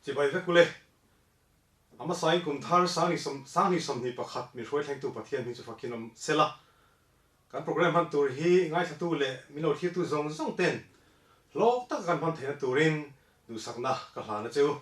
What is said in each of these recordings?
Chibai vek ule. A hmasain kum thar Sanghnih 21 min hruai thlengtu Pathian hming chu fakin awm sela. Kan program hman tur hi ngaithlatu leh min lo thlirtu zawng zawng ten hlawk taka kan hman theihna turin duhsakna ka hlan a che u.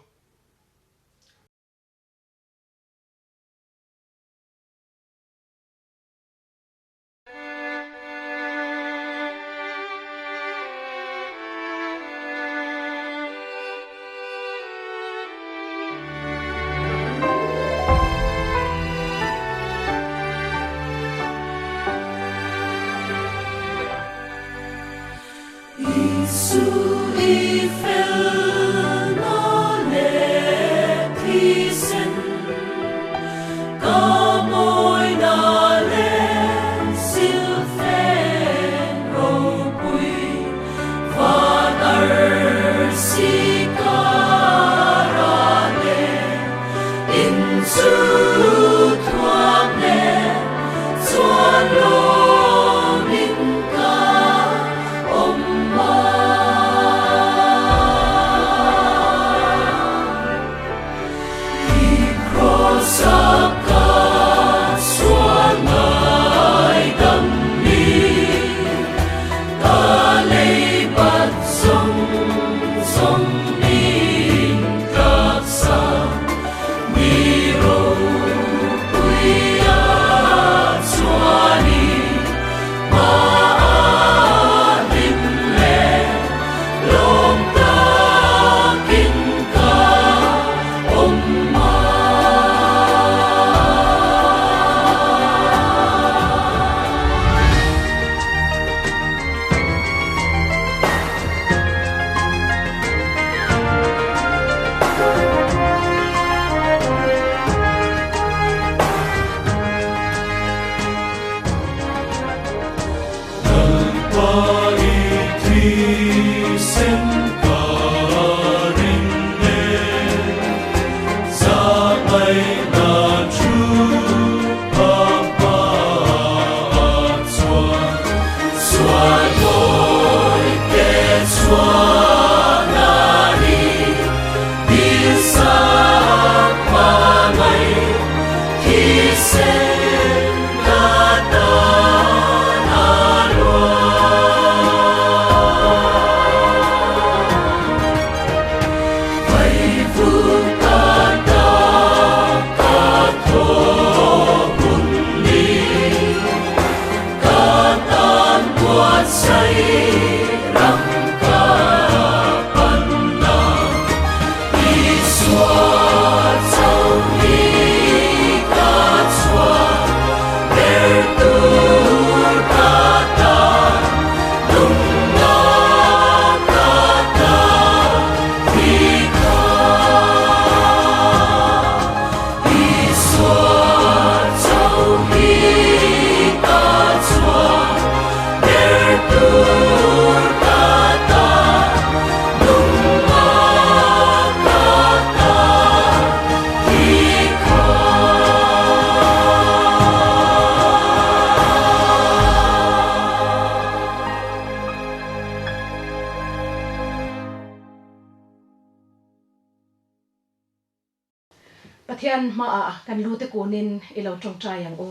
Pathian hmaah kan lu te kunin i lo tawngtai ang u.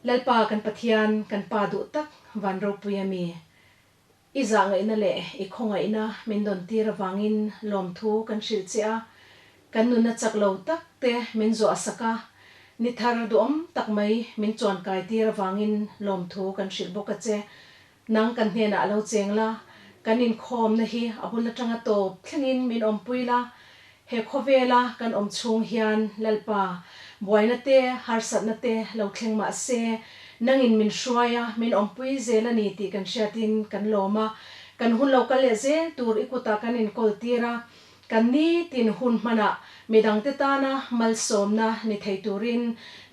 Lalpa kan Pathian, kan Pa duh tak van ropui a mi. I zahngaihna leh i khawngaihna min dawn tir avangin lawmthu kan hrilh che a, kan nunna chak lo tak te min zuah sak a, ni thar duhawm tak mai min chuan kai tir avangin lawmthu kan hrilh bawk a che. Nang kan hnenah lo cheng la, kan inkhawmna hi a bul atanga tawp thlengin min awmpui la, he khawvela kan awm chhung hian Lalpa, buaina te, harsatna te lo thleng mah se, nangin min hruai a, min awmpui zel a ni tih kan hriatin kan lawm a, kan hun lo kal leh zel tur i kutah kan inkawl tir a, kan nitin hun hmanah midangte tana malsawmna ni thei turin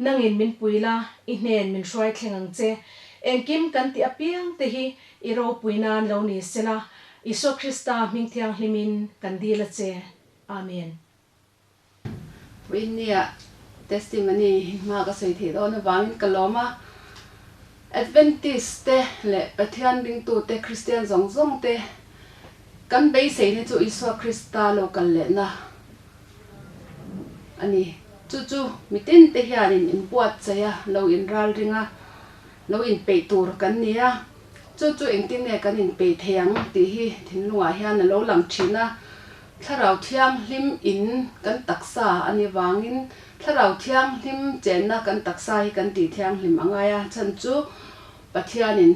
nangin min pui la, i hnen min hruai thleng ang che. Engkim kan tih apiang te hi i ropui nan lo ni sela, Isua Krista hming thianghlimin kan dil a che. Amen. Puinia testimony hi hma ka sawi theih dawn avangin ka lawm a. Adventist te leh Pathian ringtute Kristian zawng zawng te kan beiseina chu Isua Krista lo kal lehna. a ni. Chu chu mitin te hianin inbuatsaih a, lo inralring a, lo inpeih tur kan ni a. Chu chu engtin nge kan inpeih thei ang tih hi thinlungah hian a lo lang thin a. Thlarau Thianghlim in kan taksa a nih vangin Thlarau Thianghlim chenna kan taksa hi kan tih thianghlim a ngai a, chhan chu Pathianin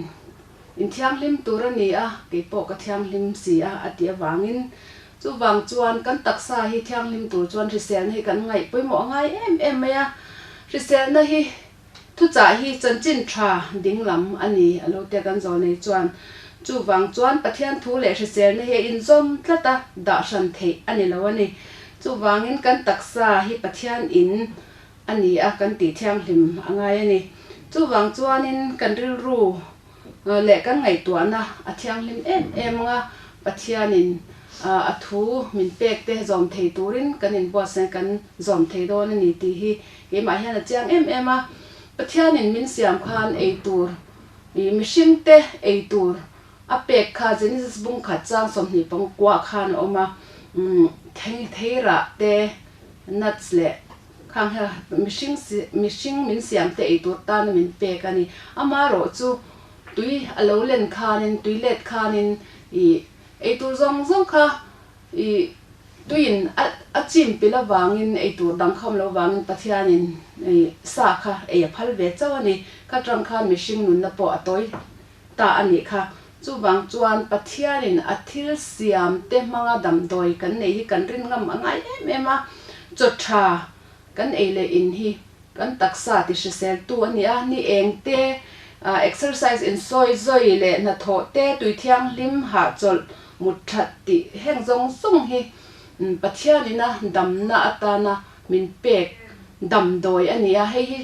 in thianghlim tur a ni a, kei pawh ka thianghlim si a a tih avangin chuvang chuan kan taksa hi thianghlim tur chuan hriselna hi kan ngaih pawimawh a ngai em em mai a, hriselna hi Thuchah hi chanchin tha dinglam a ni a lo tia kan zawh nei chuan chuvang chuan Pathian thu leh hriselna hi a inzawm tlat a, dah hran theih a ni lo a ni. Chuvangin kan taksa hi Pathian in a ni a kan tih thianghlim a ngai a ni. Chuvang chuanin kan rilru leh kan ngaihtuahna a thianghlim em em anga Pathianin a thu min pek te zawm thei turin kan inbuatsaih kan zawm thei dawn a ni tih hi Keimah hian a chiang em em a, Pathianin min siam khan ei tur, ih mihringte ei tur a pek kha Genesis bung khat chang 29 khan a awm a, umm thei theirah te, nuts leh khang hi mihring si mihring min siam te ei tur tana min pek a ni. Amaherawh chu tui a lo len khanin, tui let khanin ih ei tur zawng zawng kha I tuiin a a chim pilh avangin ei tur dang kha awm lo avangin Pathianin i sa kha ei a phal ve chauh a ni. Kha tang khan mihring nunna pawh a tawi ta a nih kha. Chuvang chuan Pathianin a thil siam te hmanga damdawi kan neih hi kan rin ngam a ngai em em a. Chaw tha kan ei leh in hi kan taksa ti hrisel tu a ni a. Ni eng te exercise insawi zawi leh hnathawh te tui thianghlim hahchawlh Mut that tih heng zawng zawng hi Pathianina damna atana min pek damdawi a ni a, hei hi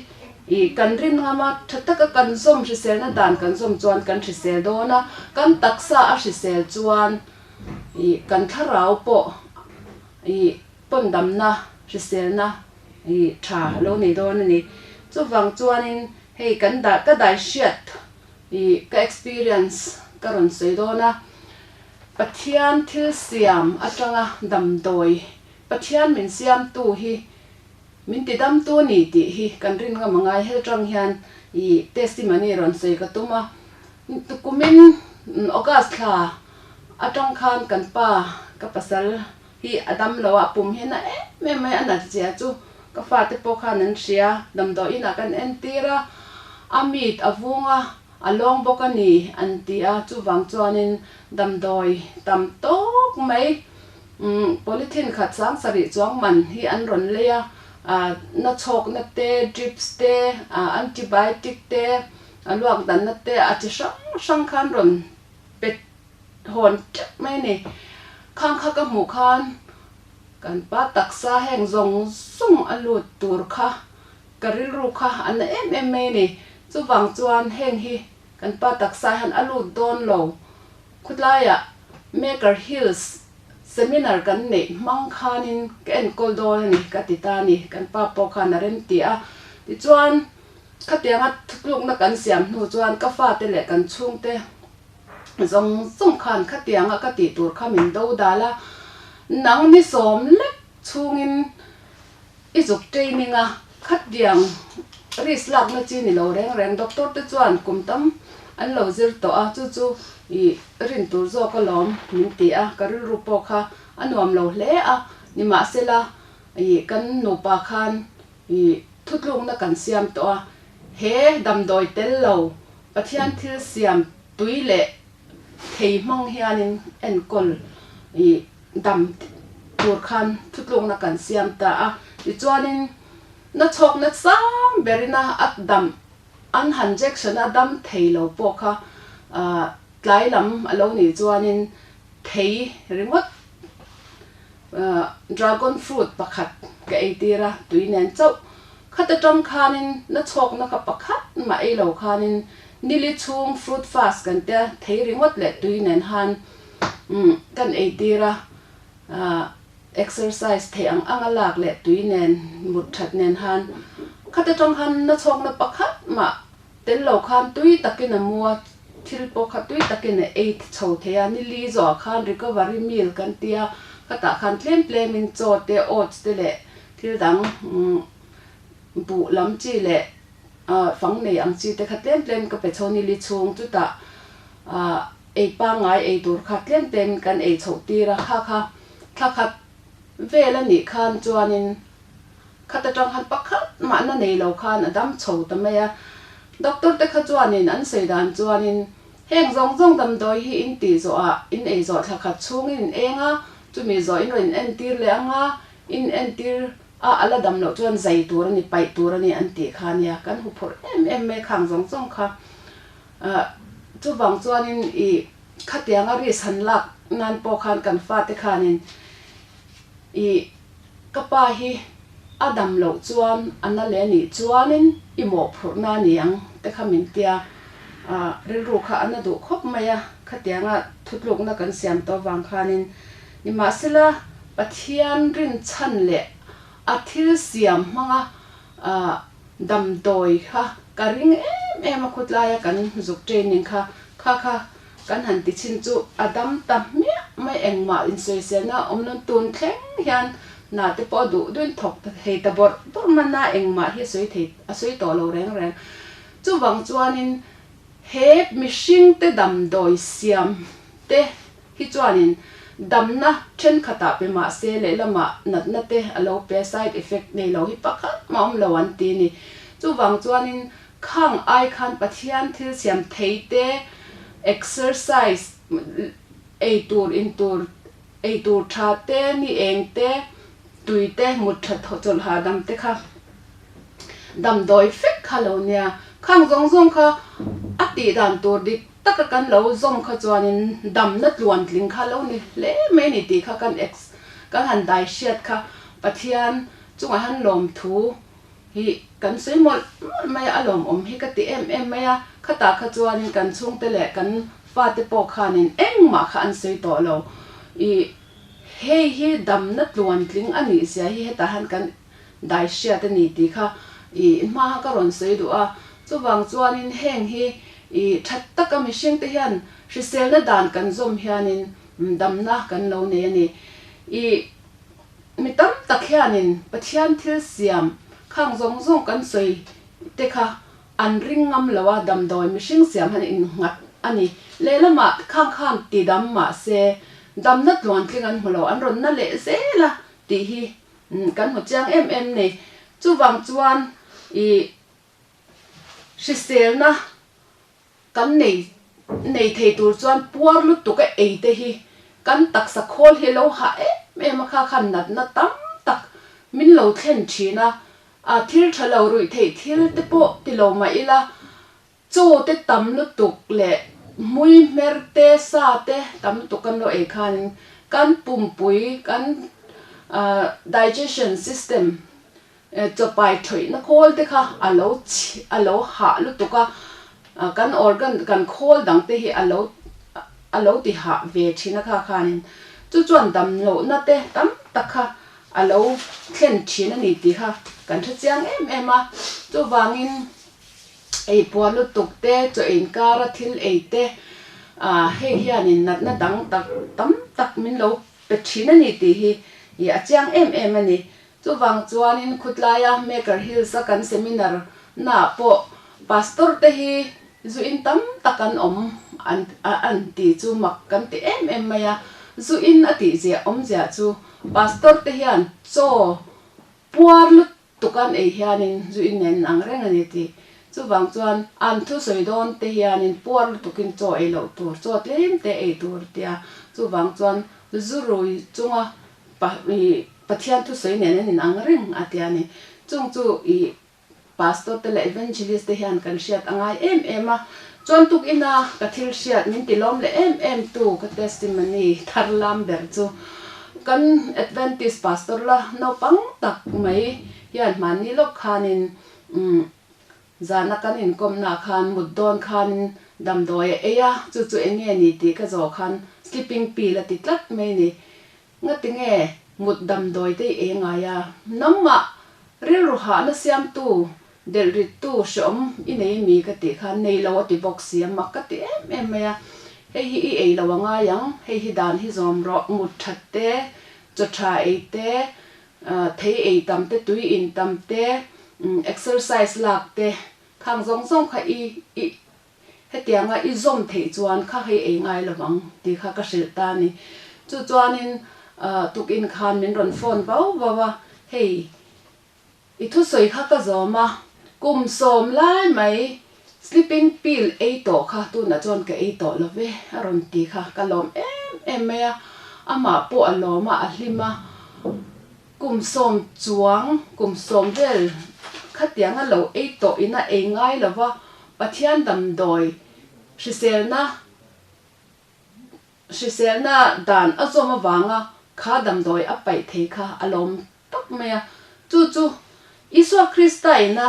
ih kan rin ngam a, tha taka kan zawm hriselna dan kan zawm chuan kan hrisel dawn a, kan taksa a hrisel chuan ih kan thlarau pawh ih pawn damna hriselna ih tha a lo nei dawn a ni. Chuvang chuanin hei kan dah ka dai hriat Ih, ka experience ka rawn sawi dawn a, Pathian thil siam atanga damdawi, Pathian min siamtu hi min tidamtu a ni tih hi kan rin ngam a ngai. Hel tang hian ih testimony rawn sawi ka tum a, kumin August thla atang khan kan pa, ka pasal hi a dam lo a, a pum hi a na em em mai, a nat zia chu ka fate pawh khan an hria, damdawi inah kan entir a, a mit a vung a, a lawng bawk a ni an ti a, chuvang chuanin damdawi tam tawk mai umm polythene khat 7000 chuang man hi an rawn lei a, ah na chhawkna te, drips te, ah antibiotic te, a luak danna te a chi hrang hrang khan rawn pe hawn teuh mai a ni. Khang kha ka hmuh khan kan pa taksa heng zawng zawng a lut tur kha ka rilru kha a na em em mai a ni. Chuvang chuan heng hi kan pa taksa hian a lut dawn lo. Khawtlaiah Maker Hills seminar kan neih hmang khanin ka enkawl dawn a ni ka ti ta a ni. Kan pa pawh khan a rem ti a. Tichuan khatianga thutlukna kan siam hnu chuan ka fate leh kan chhungte Zawng zawng khan khatianga ka tih tur kha min do dal a, nang ni sawm lek chhungin i zuk training a, khatiang risk lakna chi ni lo reng reng doctor te chuan kum tam an lo zir tawh a, chu chu i rin tur zawk alawm min ti a, ka rilru pawh kha a nuam lo hle a, nimahsela i kan nupa khan i thutlukna kan siam tawh a, he damdawi tel lo Pathian thil siam tui leh thei hmang hianin enkawl i dam tur khan thutlukna kan siam ta a. Tichuanin na chhawkna sang berina a dam an han jection a dam thei lo pawh kha tlai lam a lo nih chuanin thei ringawt Dragon fruit pakhat ka ei tir a, tui nen chauh. Khat atang khanin na chhawkna kha pakhat mah ei lo khanin nili chhung fruit fast kan tia thei ringawt leh tui nen han kan ei tir a, exercise theih ang anga lak leh tui nen mut that nen han khat atang khan na chhawkna pakhat mah Tel lo khan tui takin a mu a, thil pawh kha tui takin a ei chho thei a, ni li zawhah khan recovery meal kan ti a, khatah khan tlem tlemin chaw te, oats te leh Thil dang buh lam chi leh fang nei ang chi te kha tlem tlem ka pe chho ni li chhung chutah ei pangngai ei tur kha tlem tlem kan ei chhoh tir a, kha kha thla khat vel a nih khan chuanin khat atang khan pakhat mahna nei lo khan a dam chho ta mai a. Doctor te kha chuanin an sawi dan chuanin heng zawng zawng damdawi hi in tih zawhah in ei zawh thla khat chhungin in eng a, chumi zawh in rawn in entir leh ang a, in entir a a la dam loh chuan zai tur a ni, paih tur a ni an tih kha a nia, kan hu phurh em em mai khang zawng zawng kha. Chuvang chuanin i khatianga risk han lak nan pawh khan kan fate khanin i ka pa hi a dam loh chuan a na leh a nih chuanin i mawhphurhna a ni ang te kha min tia, rilru kha a na duh khawp mai a, khatianga thutlukna kan siam tawh avang khanin Nimahsela, Pathian rinchhan leh a thil siam hmanga damdawi kha ka ring em em a, khutlaia kan zuk training kha kha kha kan han ti chhin chu a dam ta hmiah mai, engmah insawiselna a awm lo, tun thleng hian hna te pawh a duh duhin thawk thei ta bawrh bawrh mana engmah hi a sawi thei a sawi tawh lo reng reng. Chuvang chuanin he mihringte damdawi siam te hi chuanin damna thenkhatah pe mah se lehlamah natna te a lo pe a, side effect nei lo hi pakhat mah awm lo an ti a ni. Chuvang chuanin khang ai khan Pathian thil siam thei te, exercise, ei tur in tur, ei tur tha te, ni eng te, tui te, mut tha chawlh hahdam te kha damdawi fek kha lo nia. Khang zawng zawng kha a tih dan tur dik taka kan lo zawm kha chuanin damna tluantling kha lo ni hle mai a ni tih kha kan ex kan han dai hriat kha Pathian chungah hian lawmthu hi kan sawi mawlh mawlh mai a, a lawmawm hi ka ti em em mai a, khatah kha chuanin kan chhungte leh kan fate pawh khanin engmah kha an sawi tawh lo. Ih hei hi damna tluantling a nih zia hi hetah hian kan dai hriat a ni tih kha i hma ka rawn sawi duh a. Chuvang chuanin heng hi i that taka mihringte hian hriselna dan kan zawm hianin damna kan lo nei a ni. I mi tam tak hianin Pathian thil siam khang zawng zawng kan sawi te kha an ring ngam lo a, damdawi mihring siam han innghat a ni. Lehlamah khang khan ti dam mah se damna tluantling an hmu lo, an rawn na leh zel a tih hi Kan hmu chiang em em ni. Chuvang chuan i hriselna kan nei nei thei tur chuan puar lutuk a ei te hi kan taksa khawl hi lo hah em em a kha khan natna tam tak min lo thlen thin a, a thil tha lo ruih theih thil te pawh ti lo mah ila Chaw te tam lutuk leh hmui hmer te, sa te tam lutuk kan lo ei khanin kan pumpui, kan digestion system, chawpai thawihna khawl te kha a lo chhi, a lo hah lutuk a, kan organ, kan khawl dang te hi a lo a lo ti hah ve thin a kha khanin chu chuan damlohna te tam tak kha a lo thlen thin a ni tih kha kan hre chiang em em a, chuvangin. Ei puah lutuk te, chaw inkara thil ei te, ah hei hianin natna dang tak tam tak min lo pe thin a ni tih hi ih a chiang em em a ni. Chuvang chuanin khutlaia Maker Hills a kan seminar naah pawh Pastor te hi zu in tam tak an awm an an ti chu mak kan ti em em mai a. Zu in a tih ziah awm ziah chu Pastor te hian chaw puar lutuk Tukan ei hianin zu in nen ang reng a ni tih. Chuvang chuan an thusawi dawn te hianin puar lutukin chaw ei loh tur, chaw tlem te ei tur tia. Chuvang chuan zu rui chunga Pathian thusawi nen an inang reng a tia ni. Chung chu i Pastor te leh Evangelist te hian kan hriat a ngai em em a. Chuan tuk ina ka thil hriat min ti lawm leh em em tu ka testimony thar lam ber chu kan Adventist pastor la naupang tak mai hian hmanni lawk khanin umm zana kan inkawmna khan mut dawn khanin damdawi a ei a, chu chu eng nge ni tih ka zawh khan sleeping pill a ti tlat mai ni. Ngati nge mut damdawi te i ei ngai a, nangmah rilru hahna siamtu Delh rittu hreawm i nei mi ka tih khan nei lo a ti bawk si a, mak ka ti em em mai a. Hei hi i ei lo a ngai ang, hei hi dan hi zawm rawh, mut that te, chaw tha ei te, Thei ei tam te, tui in tam te, exercise lak te, khang zawng zawng kha i i hetianga i zawm theih chuan kha hei ei ngai lo vang tih kha ka hrilh ta a ni. Chu chuanin tukin khan min rawn phone vau vau a, hei i thusawi kha ka zawm a, kum sawm lai mai sleeping pill ei tawh kha tunah chuan ka ei tawh lo ve a rawn ti kha ka lawm em em mai a, amah pawh a lawm a, a hlim a. Kum sawm chuang, kum sawm vel khatianga lo ei tawh ina ei ngai lova Pathian damdawi hriselna hriselna dan a zawm avanga kha damdawi a paih thei kha a lawm tak mai a. Chu chu Isua Krista ina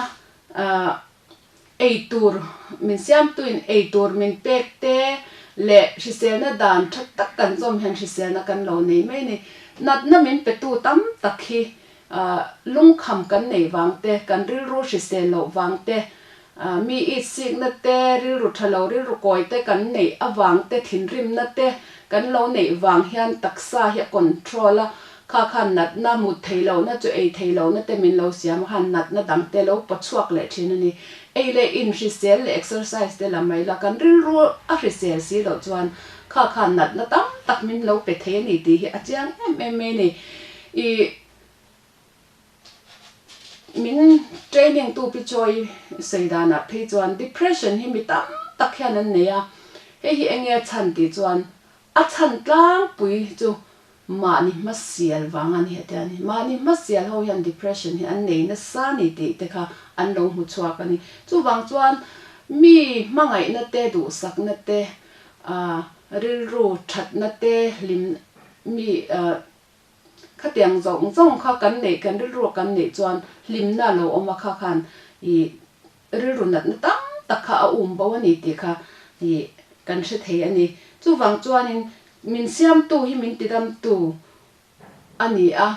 ei tur min siamtuin ei tur min pek te leh hriselna dan tha tak kan zawm hian hriselna kan lo nei mai a ni. Natna min petu tam tak hi lungkham kan neih vang te, kan rilru hrisel loh vang te, mi it sikna te, rilru tha lo, rilru kawi te kan neih avang te, thinrimna te kan lo neih vang hian taksa hi a control a, Kha khan natna mut thei lohna chu ei thei lohna te min lo siam a, khan natna dang te lo paw chhuak leh thin a ni. Ei leh in hrisel leh exercise te la mai la, kan rilru a hrisel si loh chuan kha khan natna tam tak min lo pe thei a ni tih hi a chiang em em mai a ni. I min training tu pi chawi sawi danah phei chuan depression hi mi tam tak hian an nei a, hei hi enge a chhan tih chuan a chhan tlangpui chu Mahni hmasial vang a ni heti a ni. Mahni hmasial ho hian depression hi an nei nasa ni tih te kha an lo hmu chhuak a ni. Chuvang chuan mi hmangaihna te, duhsakna te, rilru thatna te, hlim mi khatiang zawng zawng kha kan neih, kan rilru kan neih chuan hlimna a lo awm a kha khan ih rilru natna tam tak kha a um bo a ni tih kha ih kan hre thei a ni. Chuvang chuanin Min siamtu hi min tidamtu a ni a,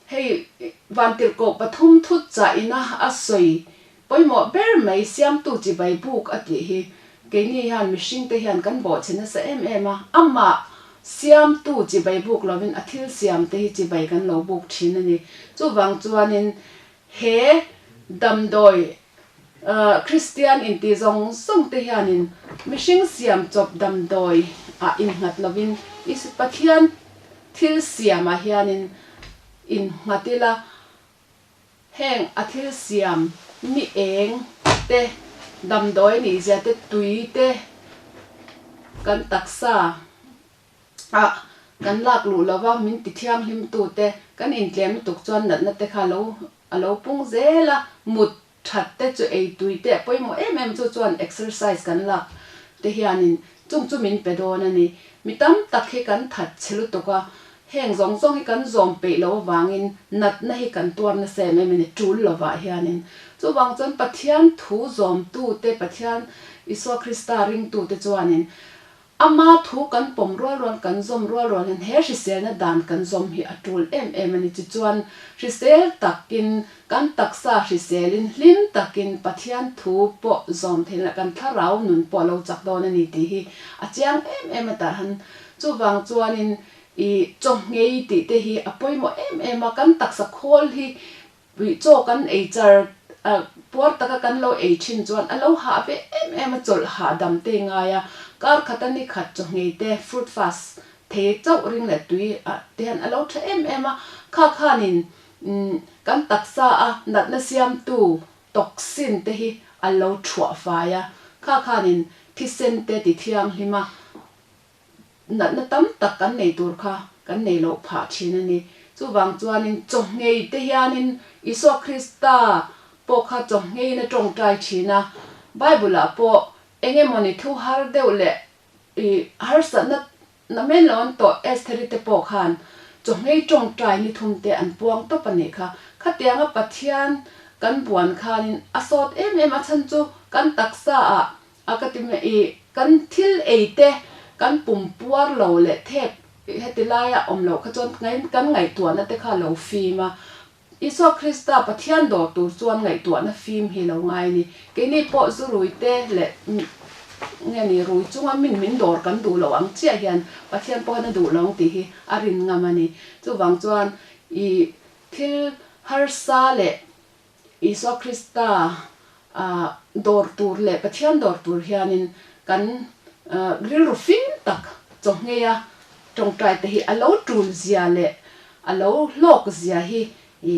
hei Vantirhkoh pathum thut chah ina a sawi pawimawh ber mai siamtu chibai buk a tih hi keini hian mihringte hian kan bawhchhe nasa em em a, amah siamtu chibai buk lovin a thil siamte hi chibai kan lo buk thin a ni. Chuvang chuanin he damdawi Kristian inti zawng zawng te hianin mihring siam chawp damdawi ah innghat lovin Pathian thil siam ah hianin innghat ila, heng a thil siam mi eng te, damdawi nih zia te, tui te, kan taksa ah kan lak luh lova min ti thianghlim tu te kan intlem lutuk chuan natna te kha lo A lo pung zel a, mut that te chu ei tui te a pawimawh em em chu chuan exercise kan lak te hianin chung chu min pe dawn a ni. Mi tam tak hi kan that chhe lutuk a, heng zawng zawng hi kan zawm peih loh avangin natna hi kan tuar nasa em em a ni, tul lovah hianin. Chuvang chuan Pathian thu zawmtute, Pathian Isua Krista ringtute chuanin Ama thu kan pawm rual rual, kan zawm rual rual hian he hriselna dan kan zawm hi a tul em em a ni. Tichuan, hrisel takin, kan taksa hriselin hlim takin Pathian thu pawh zawm theih lah kan thlarau nun pawh a lo chak dawn a ni tih hi a chiang em em a tah han. Chuvang chuanin i chawhngei tih te hi a pawimawh em em a, kan taksa khawl hi Puih chaw kan ei char a, puar taka kan lo ei thin chuan a lo hah ve em em a, chawlh hahdam te ngai a, kar khat a ni khat chaw nghei te, fruit fast thei chauh ring leh tui ah te hian a lo tha em em a, kha khanin kan taksa a natna siamtu toxin te hi a lo thuah fai a, kha khanin thisen te ti thianghlim a. Natna tam tak kan nei tur kha kan nei loh phah thin a ni. Chuvang chuanin chawhngei te hianin Isua Krista pawh kha chawhngeiin a tawngtai thin a. Bible-ah pawh eng emawni thu har deuh leh ih harsatna na men lo an tawh Estheri te pawh khan chawhngei tawngtai ni thum te an puang tawp a nih kha. Khatianga Pathian kan buan khanin a sawt em em a chhan chu kan taksa ah A ka ti mai i, kan thil ei te kan pum puar lo leh thep heti laia awm loh kha chuan kan ngaihtuahna te kha lo fim a. Isua Krista Pathian dawr tur chuan ngaihtuahna fim hi lo ngai a ni. Keini pawh zu rui te leh nge ni rui chunga min min dawr kan duh loh ang chiah hian Pathian pawh hian a duh lo ang tih hi a rin ngam a ni. Chuvang chuan i. Thil harsa leh Isua Krista dawr tur leh Pathian dawr tur hianin kan rilru fim tak chaw ngheia tawngtai te hi a lo tul zia leh a lo hlawk zia hi i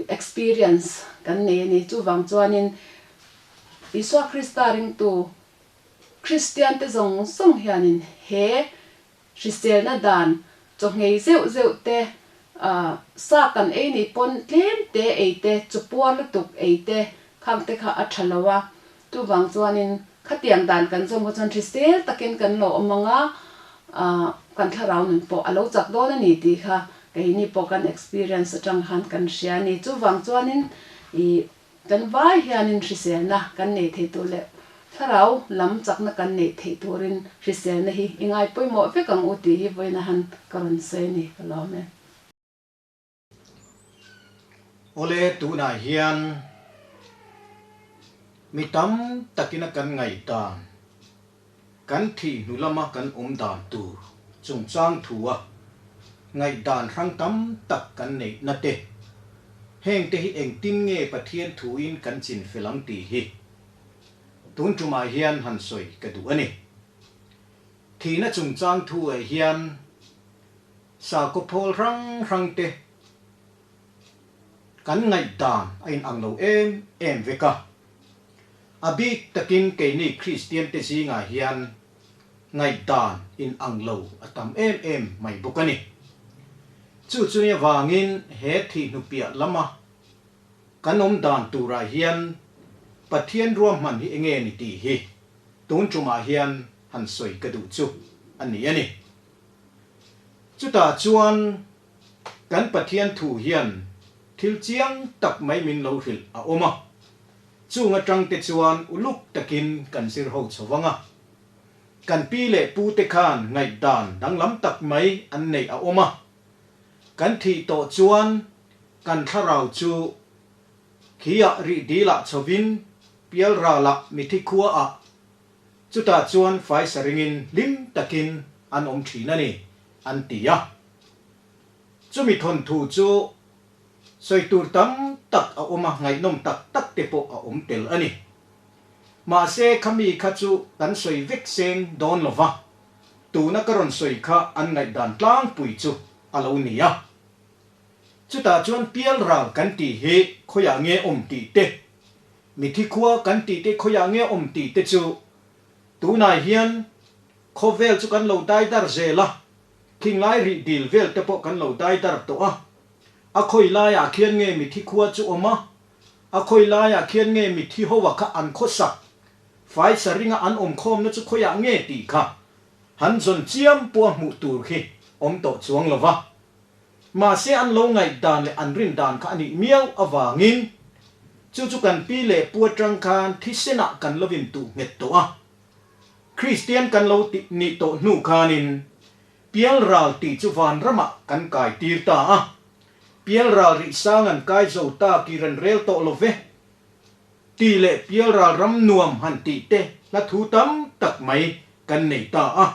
experience kan nei a ni. Chuvang chuanin Isua Krista ringtu Kristian te zawng zawng hianin he Hriselna dan chaw nghei zeuh zeuh te, sa kan ei nih pawn tlem te ei te, chaw puar lutuk ei te khang te kha a tha lo a. Chuvang chuanin khatiang dan kan zawm kha chuan hrisel takin kan lo awm ang a, kan thlarau nun pawh a lo chak dawn a ni tih kha keini pawh kan experience atang khan kan hria a ni. Chuvang chuanin ih Kan vai hianin hriselna kan nei thei tur leh thlarau lam chakna kan neih theih turin hriselna hi i ngai pawimawh vek ang u tih hi vawiin a han ka rawn sawi a ni ka lawm e. Awle tunah hian mi tam takin a kan ngaihdan, kan thih hnu lama kan awm dan tur chungchang thua ngaihdan hrang tam tak kan neih na te, heng te hi engtin nge Pathian thuin kan chin fel ang tih hi tun tumah hian han sawi ka duh a ni. Thihna chungchang thu ah hian sakhaw phawl hrang hrang te kan ngaihdan a inang lo em em vek a. A bik takin keini Kristian te zingah hian ngaihdan in ang lo a tam em em mai bawk a ni. Chu chuni avangin he thihnu piah lama kan awm dan turah hian Pathian ruahman hi enge ni tih hi tun tumah hian han sawi ka duh chu a ni a ni. Chutah chuan kan Pathian thu hian thil chiang tak mai min lo hrilh a awm a. Chung atangte chuan uluk takin kan zir ho chho vang a. Kan pi leh pute khan ngaihdan danglam tak mai an neih a awm a. Kan thih tawh chuan kan thlarau chu khiah rih dilah chhovin pialralah mithi khuaah chutah chuan faisa ringin hlim takin an awm thin a ni, an ti a. Chumi thawnthu chu Sawi tur tam tak a awm a, ngaihnawm tak tak te pawh a awm tel a ni. Mahse khami kha chu kan sawi vek seng dawn lo va, tuna ka rawn sawi kha an ngaihdan tlangpui chu a lo ni a. Chutah chuan pialral kan tih hi khawiah nge awm tih te, mithi khua kan tih te khawiah nge awm tih te chu tunah hian khawvel chu kan lo daidar zel a, Thinglai rih dil vel te pawh kan lo dai dar tawh a, a khawi laiah khian nge mithi khua chu awm a, a khawi laiah khian nge mithi ho a kha an khawsak, faisa ringa an awm khawmna chu khawiah nge tih kha han zawn chiam pawha hmuh tur khi awm tawh chuang lo va. Mahse an lo ngaihdan leh an rin dan kha a nih miau avangin chu chu kan pi leh pu atang khan thisenah kan lo intuh nghet tawh a. Kristian kan lo tih nih tawh hnu khanin Pialral tih chu vanramah kan kai tir ta a. Pialral rih sang an kai zo ta ki ran rel tawh lo ve tih leh Pialral ram nuam han tih te hla thu tam tak mai kan nei ta a.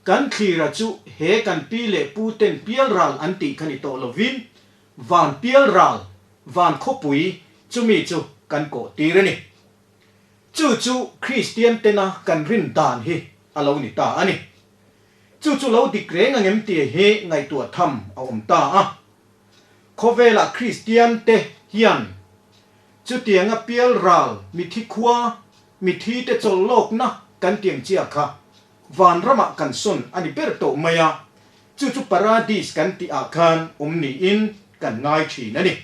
Kan thlira chu he kan pi leh pu ten Pialral an tih kha ni tawh lovin Van Pialral, Van khawpui chumi chu kan kawh tir a ni. Chu chu Kristian tena kan rin dan hi a lo ni ta a ni. Chu chu lo dik reng ang em tih hi ngaihtuah tham a awm ta a. Khawvelah Kristian te hian chutianga pialral mithi khua, mithi te chawlh lawkna kan tiang chiah kha vanramah kan sawn a ni ber tawh mai a, chu chu Paradis kan tih ah khan awm niin kan ngai thin a ni.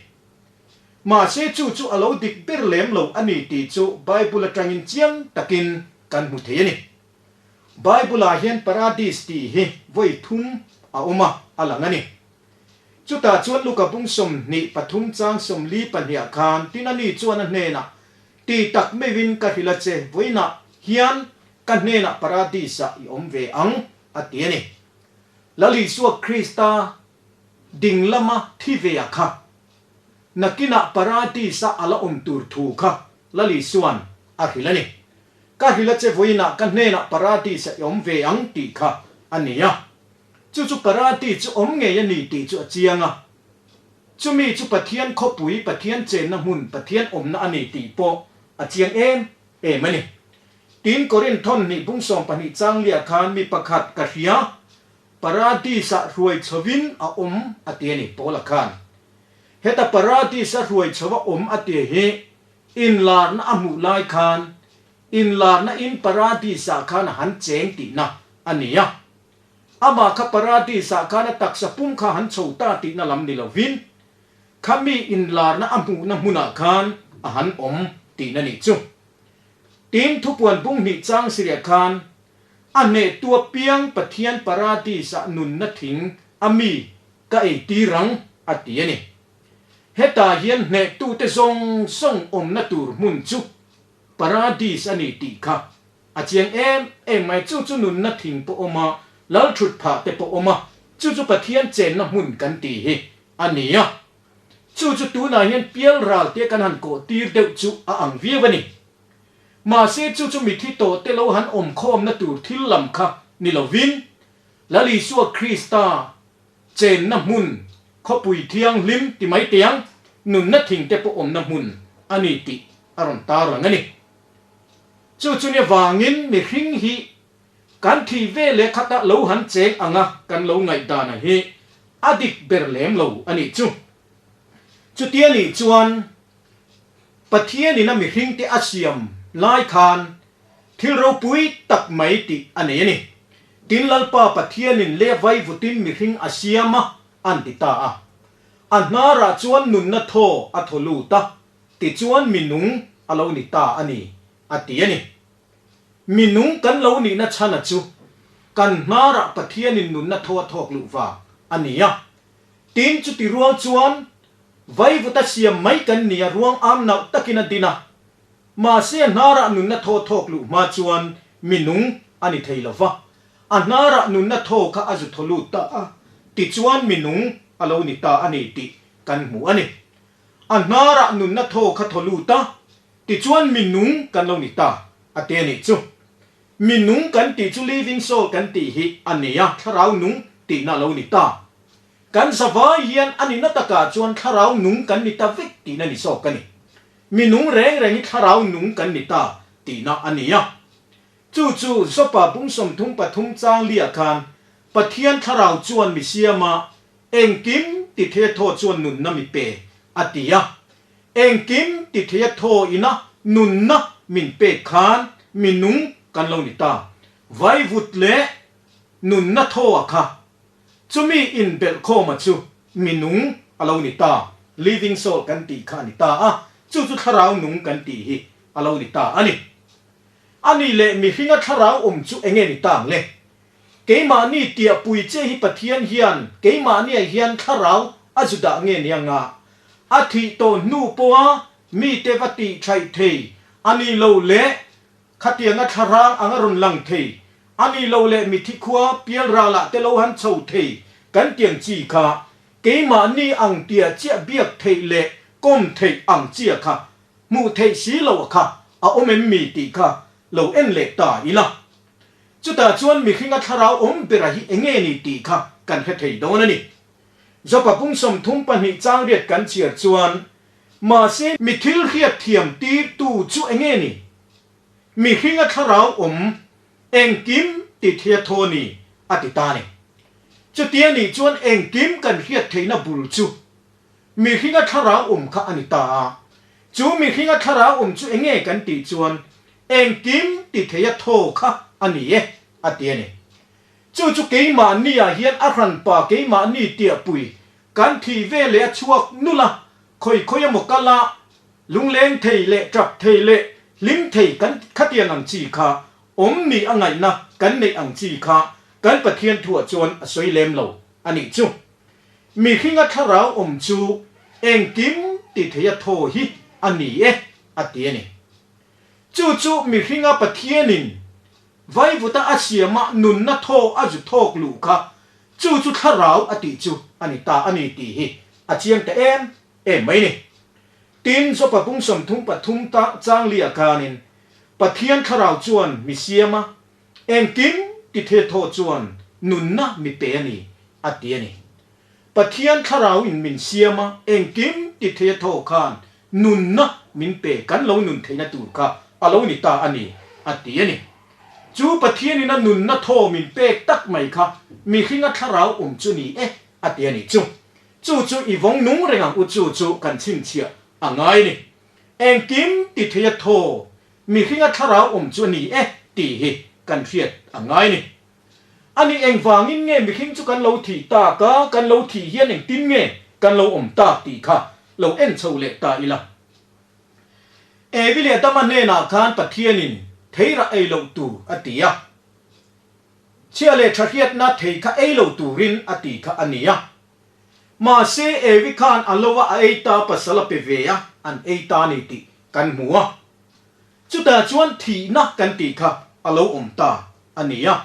Mahse chu chu a lo dik ber lem lo a ni tih chu Bible atangin chiang takin kan hmu thei a ni. Bible-ah hian paradis tih hi vawi thum a awm a, a lang a ni. Chutah chuan Luka bung 23 chang 42 khan tin ani chuan a hnenah, Ti tak meuhin ka hrilh a che, vawiinah hian ka hnenah paradis-ah i awm ve ang, a ti a ni. Lal Isua Krista ding lama thi ve a kha. Nakinah Paradis-a a la awm tur thu kha Lali chuan a hrilh a ni. Ka hrilh a che vawiinah ka hnenah Paradis-a i awm ve ang tih kha a ni a. Chu chu Paradis chu awm ngei a ni tih chu a chiang a. Chumi chu Pathian khawpui, Pathian chenna hmun, Pathian awmna a ni tih pawh a chiang em em a ni. Tin, Korinthon hnih bung 12 changlia khan mi pakhat ka hria, Paradis-ah hruai chhovin a awm a ti a ni, Paula khan. Heta Paradis-a hruai chhova awm a ti hi inlarna a hmuh lai khan inlarna in Paradis-ah khan a han cheng tihna a ni a. Amah kha Paradis-ah khan a taksa pum kha han chho ta tihna lam ni lovin, khami inlarna a hmuhna hmunah khan a han awm tihna nih chu. Tin, thupuan bung hnih chang siriah khan a hnehtu apiang Pathian Paradis-ah nunna thing a mi ka ei tir ang a ti a ni. Hetah hian hnehtute zawng zawng awmna tur hmun chu Paradis a ni tih kha a chiang em em mai. Chu chu nunna thing pawh awm a, lal thut phah te pawh awm a, chu chu Pathian chenna hmun kan tih hi a ni a. Chu chu tunah hian pial ral te kan han kawh tir deuh chu a ang viau a ni. Mahse chu chu mithi tawh te lo han awm khawmna tur thil lam kha ni lovin, Lal Isua Krista chenna hmun, khawpui thianghlim ti mai teh ang, nunna thing te pawh awmna hmun a ni tih a rawn tarlang a ni. Chu chu nia vangin mihring hi kan thih ve leh khata lo han cheng anga kan lo ngaihdana hi a dik ber lem lo a nih chu. Chutia nih chuan Pathianin a mihringte a siam lai khan thil ropui tak mai tih a nei a ni. Tin Lalpa Pathianin le vaivutin mihring a siam a an ti ta a. A hnarah chuan nunna thaw a thaw lut a, tichuan minung a lo ni ta a ni, a ti a ni. Minung kan lo nihna chhana chu kan hnarah Pathianin nunna thaw a thawk luh vang a ni a. Tin chuti rual chuan vaivuta siam mai kan ni a, ruang am nauh takin a din a. Mahse a hnarah nunna thaw thawk luh hma chuan minung a ni thei lo va, a hnarah nunna thaw kha a zu thaw lut ta a, tichuan minung a lo ni ta a ni tih kan hmu a ni. A hnarah nunna thaw kha thaw lut a, tichuan minung kan lo ni ta a ti a nih chu. Minung kan tih chu living soul kan tih hi a ni a, thlarau nung tihna a lo ni ta. Kan zavai hian a nihna takah chuan thlarau nung kan ni ta vek tihna ni zawk a ni. Mi nung reng reng hi thlarau nung kan ni ta tihna a ni a. Chu chu Jopa bung 33 chang liah khan Pathian thlarau chuan mi siama engkim ti thei a thaw chuan nunna mi pe a ti a. Engkim ti thei a thaw ina nunna min pek khan mi nung kan lo ni ta. Vaivut leh nunna thaw a kha Chumi inbelhkhawma chu mi nung a lo ni ta, living soul kan tih kha a ni ta a, chu chu thlarau nung kan tih hi a lo ni ta a ni. A nih leh mihringa thlarau awm chu enge ni ta ang le? Keimahni tiahpui che hi Pathian hian keimahniah hian thlarau a zu dah nge ni anga? A thih tawh hnu pawha mite va tih thaih thei a ni lo leh Khatianga thlarang anga rawn lang thei, a ni lo leh mithi khua pialralah te lo han chho thei kan tiang chi kha keimahni ang tia chiah biak theih leh kawm theih ang chia kha hmuh theih si lo a kha a awm em mi tih kha lo en leh ta ila. Chutah chuan mihringa thlarau awm bera hi enge ni tih kha kan hre thei dawn a ni. Jopa pung 32 chang riat kan chhiar chuan Mahse, mi thil hriat thiam tir tu chu enge ni? Mihringa thlarau awm engkim ti thei a thaw ni a ti ta ni. Chutia nih chuan engkim kan hriat theihna bul chu mihringa thlarau awm kha a ni ta a. Chu mihringa thlarau awm chu enge kan tih chuan engkim ti thei a thaw kha a ni e a ti a ni. Chu chu keimahniah hian a hranpa keimahni tiahpui Kan thih ve leh a chhuak nulh a, khawi khawi emaw kal a, lungleng thei leh tap thei leh hlim thei kan khatiang ang chi kha awm nih a ngaihna kan neih ang chi kha kan Pathian thuah chuan a sawi lem lo a nih chu. Mihringa thlarau awm chu engkim ti thei a thaw hi a ni e a ti a ni. Chu chu mihringa Pathianin Vaivuta a siama nunna thaw a zu thawk luh kha chu chu thlarau a tih chu a ni ta a ni tih hi a chiang ta em em mai ni. Tin, Jopa bung 33 ta chang liah khanin Pathian thlarau chuan mi siama engkim ti the thaw chuan nunna mi pe a ni a ti a ni. Pathian thlarau in min siam a, engkim ti thei a thaw khan nunna min pe kan lo nun theihna tur kha a lo ni ta a ni, a ti a ni. Chu Pathian in a nunna thaw min pek tak mai kha mihringa thlarau awm chu ni e, a ti a ni chu. Chu chu i vawng nung reng ang u chu chu kan chhinchhiah a ngai a ni. Engkim ti thei a thaw mihringa thlarau awm chu a ni e tih hi kan hriat a ngai a ni. A ni engvangin nge mihring chu kan lo thih tak a, kan lo thih hian engtin nge kan lo awm tak tih kha lo en chho leh ta ila. Evi leh Adama hnenah khan Pathianin theirah ei loh tur a ti a. Chhia leh tha hriatna thei kha ei lo turin a ti kha a ni a. Mahse Evi khan a lo a a ei ta pasal a pe ve a, an ei ta ni tih kan hmu a. Chutah chuan thihna kan tih kha a lo awm ta a ni a.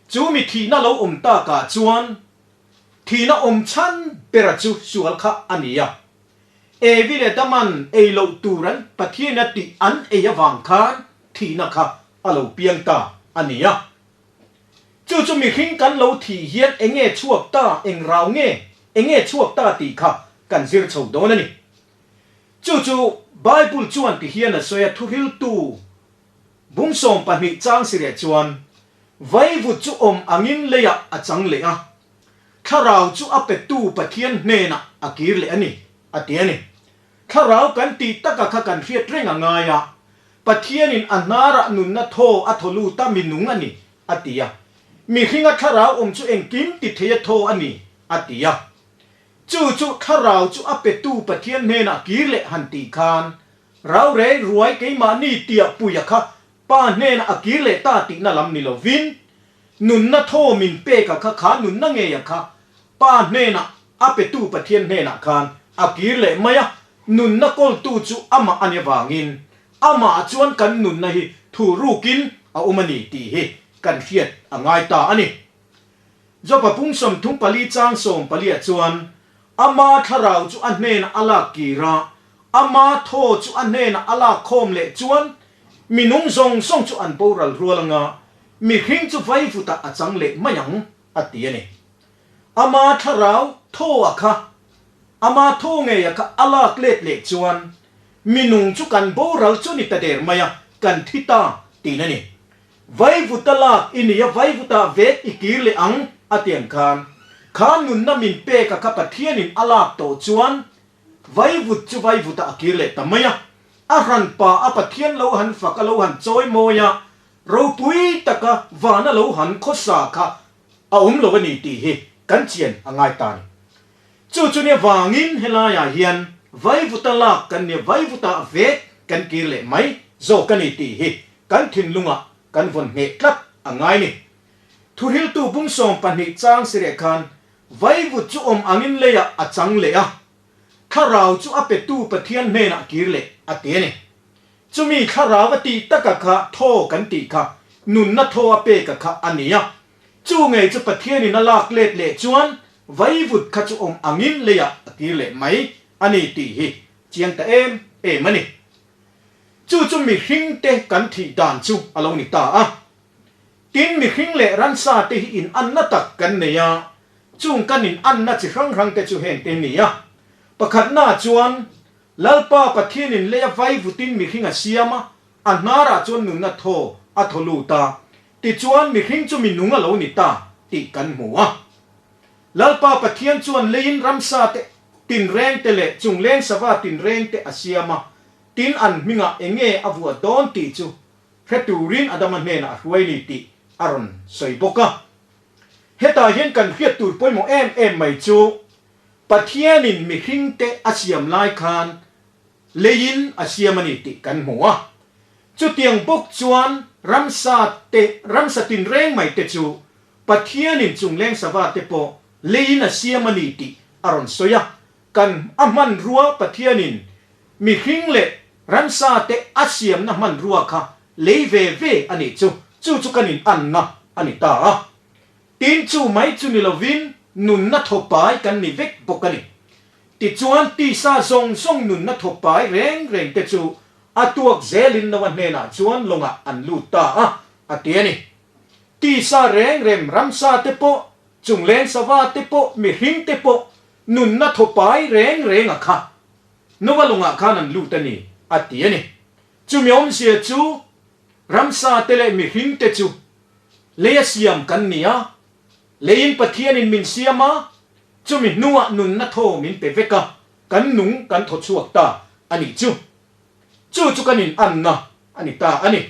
Chu mi thihna lo awm takah chuan thihna awm chhan bera chu sual kha a ni a. Evi leh Daman ei loh tur an Pathian a tih an ei avang khan thihna kha a lo piang ta a ni a. Chu chu mihring kan lo thih hian enge chhuak ta, eng rau nge, enge chhuak ta tih kha kan zir chho dawn a ni. Chu chu Bible chuan ti hian a sawi a, Thuhriltu bung 12 chang sireh chuan vaivut chu awm angin leiah a chang leh a, thlarau chu a petu Pathian hnenah a kir leh a ni, a ti a ni. Thlarau kan tih taka kha kan hriat reng a ngai a, Pathianin a hnarah nunna thaw a thaw lut a, mi nung a ni, a ti a. Mihringa thlarau awm chu engkim ti thei a thaw a ni, a ti a. Chu chu thlarau chu a petu Pathian hnenah kir leh han tih khan, Rau rei ruai keimahni tiah puia kha Pa hnenah a kir leh ta tihna lam ni lovin, nunna thaw min pek a kha kha nunna ngei a kha Pa hnenah a petu Pathian hnenah khan a kir leh mai a, nunna kawltu chu amah a ni avangin amah chuan kan nunna hi thu rukin a awm a ni tih hi kan hriat a ngai ta a ni. Jopa pung 34 chang 14 ah chuan ama thlarau chu a hnenah a lak kir a, ama thaw chu a hnenah a lak khawm leh chuan mi nung zawng zawng chu an boral rual anga mihring chu vaivutah a chang leh mai ang a ti a ni. Ama thlarau thaw a kha, ama thaw ngei a kha a lak let leh chuan mi nung chu kan boral chu ni ta der mai a, kan thi ta tiin a ni. Vaivuta lak i nia vaivuta vek i kir leh ang a ti ang khan. Kha nunna min pek a kha Pathianin a lak tawh chuan vaivut chu vaivuta a kir leh ta mai a. A hranpa a Pathian lo han fak a lo han chawi mawi a, ropui taka vana lo han khawsa kha a awm lo a ni tih hi kan chian a ngai ta a ni. Chu chu nia vangin helaiah hian vaivuta lak kan nia vaivuta vek kan kir leh mai zawk a ni tih hi kan thinlungah kan vawn ngheh tlat a ngai ni. Thuhriltu bung 12 chang sireh khan vaivut chu awm angin leiah a chang leh a, thlarau chu a petu Pathian hnenah kir leh a ti a ni. Chumi thlarau a tih taka kha thaw kan tih kha nunna thaw a peka kha a ni a, chu ngei chu Pathianin a lak let leh chuan vaivut kha chu awm angin leiah a kir leh mai a ni tih hi chiang ta em em a ni. Chu chu mihringte kan thih dan chu a lo ni ta a. Tin, mihring leh ransa te hi in anna tak kan nei a, chung kan in anna chi hrang hrang te chu heng te ni a. Pakhatna chuan Lalpa Pathianin lei a vaivutin mihring a siam a, a hnarah chuan nunna thaw a thaw lut a, tichuan mihring chu mi nung a lo ni ta tih kan hmu a. Lalpa Pathian chuan leiin ramsa te tinreng te leh chungleng sava tinreng te a siam a, tin an hmingah enge a vuah dawn tih chu hre turin Adama hnenah a hruai ni tih a rawn sawi bawk a. Hetah hian kan hriat tur pawimawh em em mai chu Pathianin mihringte a siam lai khan leiin a siam a ni tih kan hmu a. Chutiang bawk chuan ramsa te, ramsa tinreng mai te chu Pathianin chungleng sava te pawh leiin a siam a ni tih a rawn sawi a. Kan a hmanrua Pathianin mihring leh ramsa te a siamna hmanrua kha lei ve ve a nih chu, chu chu kan inanna a ni ta a. Tin, chu mai chu ni lovin nunna thawpai kan ni vek bawk a ni. Tichuan, tisa zawng zawng nunna thawpai reng reng te chu a tuak zelin Noa hnenah chuan lawngah an lut ta a, a ti a ni. Tisa reng rem ramsa te pawh Chungleng sava te pawh mihring te pawh nunna thawpai reng reng a kha Nova lawngah khan an lut a ni, a ti a ni. Chumi awmzia chu ramsa te leh mihring te chu leia siam kan ni a, leiin Pathianin min siam a, chumi hnuah nunna thaw min pe vek a, kan nung kan thaw chhuak ta a nih chu. Chu chu kan inanna a ni ta a ni.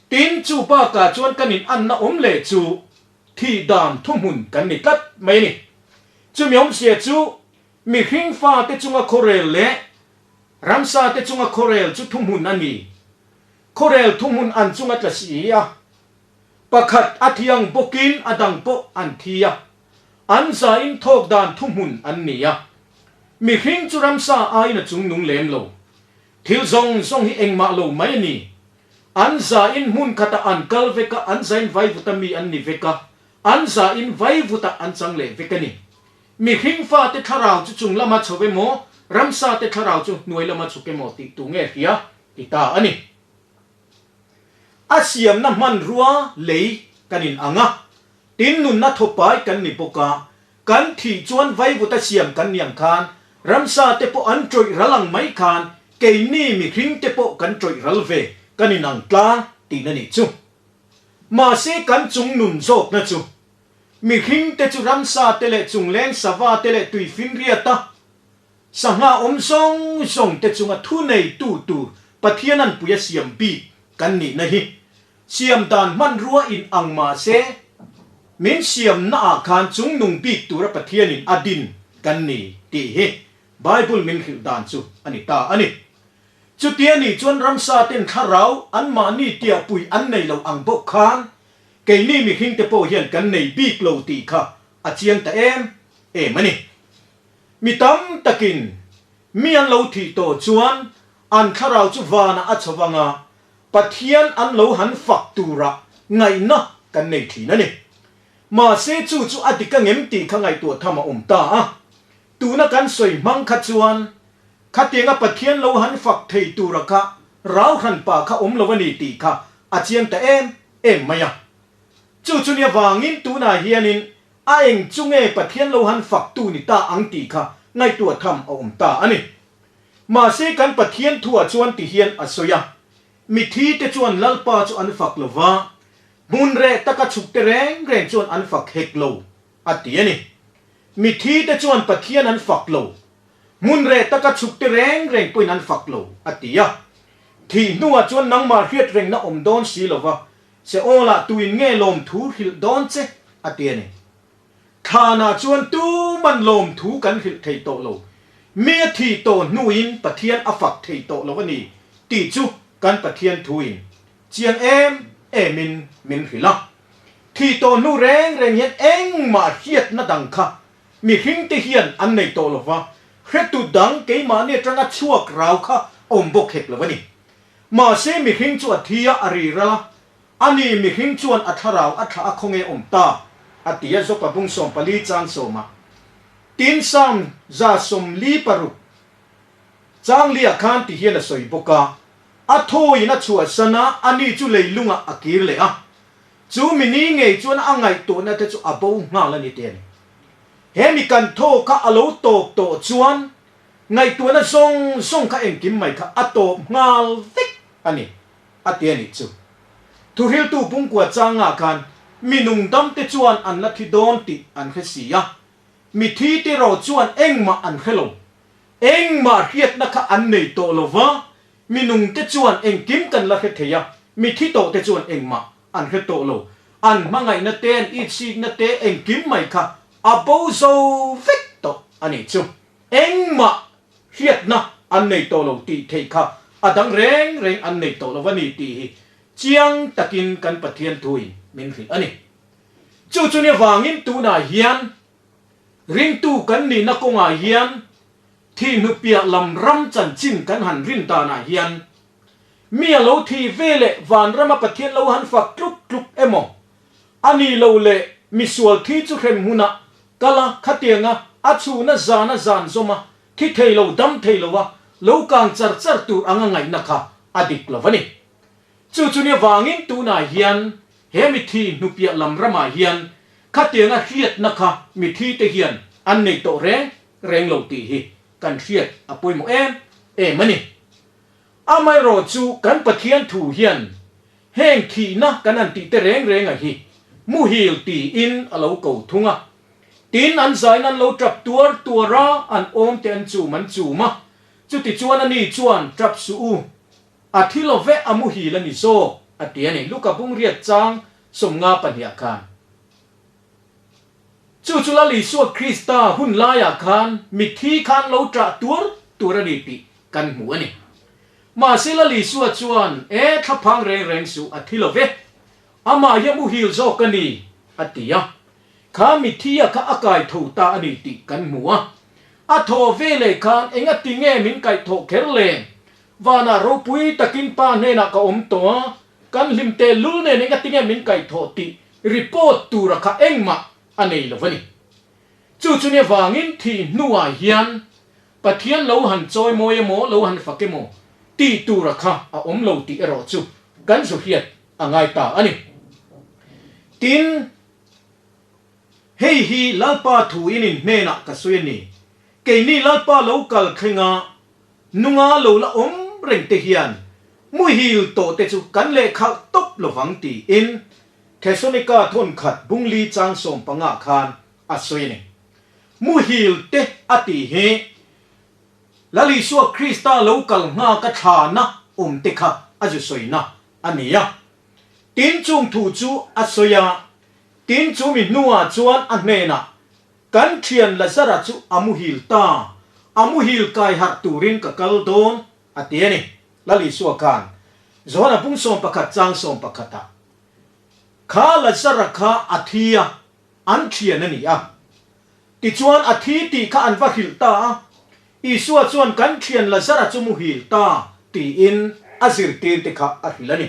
Tin, chu bakah chuan kan inanna awm leh chu thih dan thuhmun kan ni tlat mai a ni. Chumi awmzia chu mihring fate chunga khawrel leh ramsa te chunga khawrel chu thuhmun a ni. Khawrel thuhmun an chunga tla si a, pakhat a thiang bawkin a dang pawh an thi a, an zain thawk dan thuhmun an ni a. Mihring chu ramsa aiin a chungnung lem lo. Thil zawng zawng hi engmah lo mai a ni. An zain hmun khatah an kal vek a, an zain vaivuta mi an ni vek a, an zain vaivutah an chang leh vek a ni. Mihring fate thlarau chu chung lama chho emaw, ramsate thlarau chu hnuai lama chhuk emaw tih tu nge hria ti ta a ni. A siamna hmanrua lei kan in ang a, tin nunna thawpai kan ni bawk a, kan thih chuan vaivuta siam kan ni ang khan ramsate pawh an tawih ral ang mai khan keini mihringte pawh kan tawih ral ve kan in ang tlang tihna nih chu. Mahse kan chung nun zawkna chu Mihringte chu ramsa te leh chungleng sava te leh tuifinriata sangha awm zawng zawng te chunga thuneitu tur Pathian an pui a siam bik kan nihna hi siam dan hmanrua in ang mahse min siamna ah khan chungnung bik tura Pathianin a din kan ni tih hi Bible min hrilh dan chu a ni ta a ni. Chutia nih chuan ramsa ten thlarau anmahni tiahpui an nei lo ang bawk khan Keini mihringte pawh hian kan nei bik lo tih kha a chiang ta em em a ni. Mi tam takin mi an lo thih tawh chuan an thlarau chu vanah a chho vang a, Pathian an lo han fak turah ngaihna kan nei thin a ni. Mahse chu chu a dik angem tih kha ngaihtuah tham a awm ta a. Tuna kan sawi hmang kha chuan khatianga Pathian lo han fak thei tura kha rau hranpa kha awm lo a ni tih kha a chiang ta em em mai a. Chu chu nia vangin tunah hianin a eng chu nge Pathian lo han faktu ni ta ang tih kha ngaihtuah tham a awm ta a ni. Mahse kan Pathian thuah chuan ti hian a sawi a, Mithi te chuan Lalpa chu an fak lo va, hmun reh taka chhuk te reng reng chuan an fak hek lo, a ti a ni. Mithi te chuan Pathian an fak lo, hmun reh taka chhuk te reng reng pawhin an fak lo, a ti a. Thih hnuah chuan nangmah hriat rengna awm dawn si lova, Seolah tuin nge lawmthu hrilh dawn che? a ti a ni. Thlanah chuan tuman lawmthu kan hrilh thei tawh lo. Mi a thih tawh hnuin Pathian a fak thei tawh lo a ni tih chu kan Pathian thuin chiang em emin min hrilh a. Thih tawh hnu reng reng hian engmah hriatna dang kha mihringte hian an nei tawh lo va, hretu dang keimahni atanga chhuak rau kha awm bawk hek lo a ni. Mahse mihring chu a thi a, a ri ral a, ani mihring chuan a thlarau a thlah a khawnge awm ta, a ti a, Jopa bung 14 chang sawma tin Psalm 46 chang liah khan ti hian a sawi bawk a, A thawiin a chhuahsan a, ani chu leilungah a kir leh a, Chu mi ni ngei chuan a ngaihtuahna te chu a bo nghal a ni te a ni. He mi kan thaw kha a lo tawp tawh chuan ngaihtuahna zawng zawng kha engkim mai kha a tawp nghal vek a ni, a ti a nih chu. Thuhriltu pungkua changah khan mi nungdam te chuan an la thi dawn tih an hre si a, mi thi te erawh chuan engmah an hre lo. Engmah hriatna kha an nei tawh lo va, Mi nungte chuan engkim kan la hre thei a, mi thi tawhte chuan engmah an hre tawh lo. An hmangaihna te, an itsikna te, engkim mai kha a bo zo vek tawh a nih chu. Engmah hriatna an nei tawh lo tih theih kha a dang reng reng an nei tawh lo a ni tih hi chiang takin kan Pathian thuin min hrilh a ni. Chu chu ni avangin tunah hian ringtu kan nihna kawngah hian Thih hnupiah lam ram chanchin kan han rin danah hian mi a lo thi ve leh vanrama Pathian lo han fak tluk tluk emaw a ni lo leh misual thi chu hrem hunah kal a khatianga a chhuna zana zan zawma thi thei lo dam thei lo a lo kang char char tur anga ngaihna kha a dik lo a ni. Chu chu nia vangin tunah hian he mi thi hnupiah lam ramah hian. Khatianga hriatna kha mithi te hian an nei tawh reng reng lo tih hi kan hriat a pawimawh em em a ni. Amaherawhchu kan Pathian thu hian heng thihna kan han tih te reng renga hi muhil tiin a lo ko thung a. Tin, an zain an lo tap tuar tuar a, an awm te an chum an chum a. Chutichuan ani chuan, Tap suh u, a thi lo veh a muhil a ni zawk, a ti a ni. Luka bungriat chang 52 ah khan. Chu chu Lal Isua Krista hun laiah khan mitthi khan lo ṭah tuar tuar a ni tih kan hmu a ni. Mahse Lal Isua chuan, E, thlaphang reng reng suh, a thi lo ve. Amah hi a muhil zawk a ni, a ti a. Kha mitthi a kha a kai tho ta a ni tih kan hmu a. A thaw ve leh khan engati nge min kaih thawh kher le? Vanah ropui takin Pa hnenah ka awm tawh a, kan hlim teh lul nen engati nge min kaih thawh tih report tura kha engmah a nei lo a ni. Chu chu nia vangin thih hnuah hian Pathian lo han chawi mawi emaw lo han fak emaw tih tura kha a awm lo tih erawh chu kan zu hriat a ngai ta a ni. Tin, hei hi Lalpa thu in in hnenah ka sawi a ni, keini Lalpa lo kal thlenga nunga lo la awm reng te hian muhil tawh te chu kan lehkhalh tawp lovang tiin Thesalonika thawnkhat bungli chang 15 khan a sawi a ni. Muhil te a tih hi Lal Isua Krista lo kal nghaka thlana awm te kha a zu sawina a ni a. Tin chung thu chu a sawi a, tin chu mi hnuah chuan a hnenah, Kan thian Lazara chu a muhil ta, a muhil kai harh turin ka kal dawn, a ti a ni. Lal Isua khan Johana bung 11 chang 11 ah, Kha Lazara kha a thi a, an thian a ni a. Tichuan a thi tih kha an va hrilh ta a, Isua chuan kan thian Lazara chu muhil ta tiin a zirtirte kha a hrilh a ni.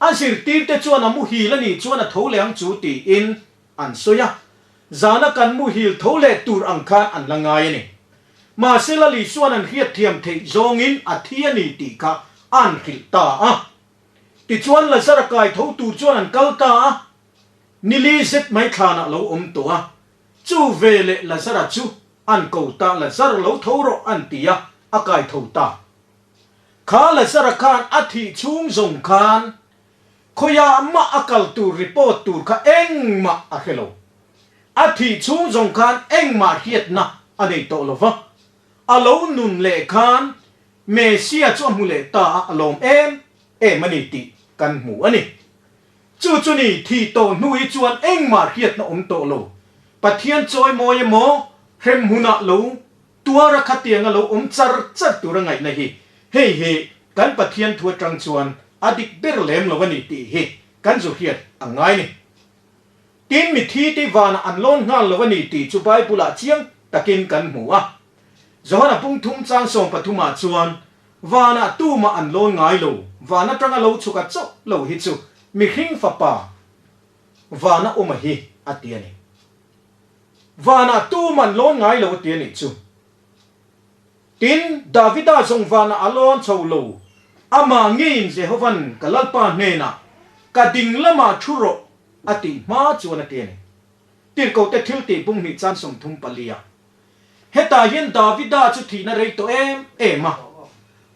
A zirtirte chuan a muhil a nih chuan a tho leh ang chu tiin an sawi a, zana kan muhil tho leh tur ang khan an la ngai a ni. Mahse Lal Isua'n an hriatthiam theih zawngin a thi a ni tih kha an hrilh ta a. Tichuan Lazara kai tho tur chuan an kal ta a, nili zet mai thlanah lo awm tawh a, chu veleh Lazara chu an ko ta, Lazar lo tho rawh an ti a, a kai tho ta. Kha Lazara khan a thih chhung zawng khan khawiah mah a kal tur report tur kha engmah a hre lo. A thih chhung zawng khan engmah hriatna a nei tawh lo va. A lo nun leh khan Messia chu a hmu leh ta a, a lawm em em a ni tih kan hmu a ni. Chu chu ni thih tawh hnu hi chuan engmah hriatna awm tawh lo. Pathian chawimawi emaw hremhmunah lo tuara khatianga lo awm char char tura ngaihna hi hei hi kan Pathian thu atang chuan a dik ber lem lo a ni tih hi kan zu hriat a ngai ni. Tin, mithi te vanah an lawn nghal lo a ni tih chu Bible-ah chiang takin kan hmu a. Johana pungthum chang 13 ah chuan Vanah tumah an lawn ngai lo, van atanga lo chhuk a chauh lo hi chu mihring fapa vana awm a hi a ti a ni. Vanah tumah an lawn ngai lo a ti a nih chu. Tin, Davida zawng vanah a lawn chho lo, amah ngeiin Jehovan ka Lalpa hnenah, Ka ding lamah thu rawh a tih hma chuan a ti a ni. Tirhkohte thiltih bunghnih chan 34 ah. Hetah hian Davida chu thihna rei tawh em em a,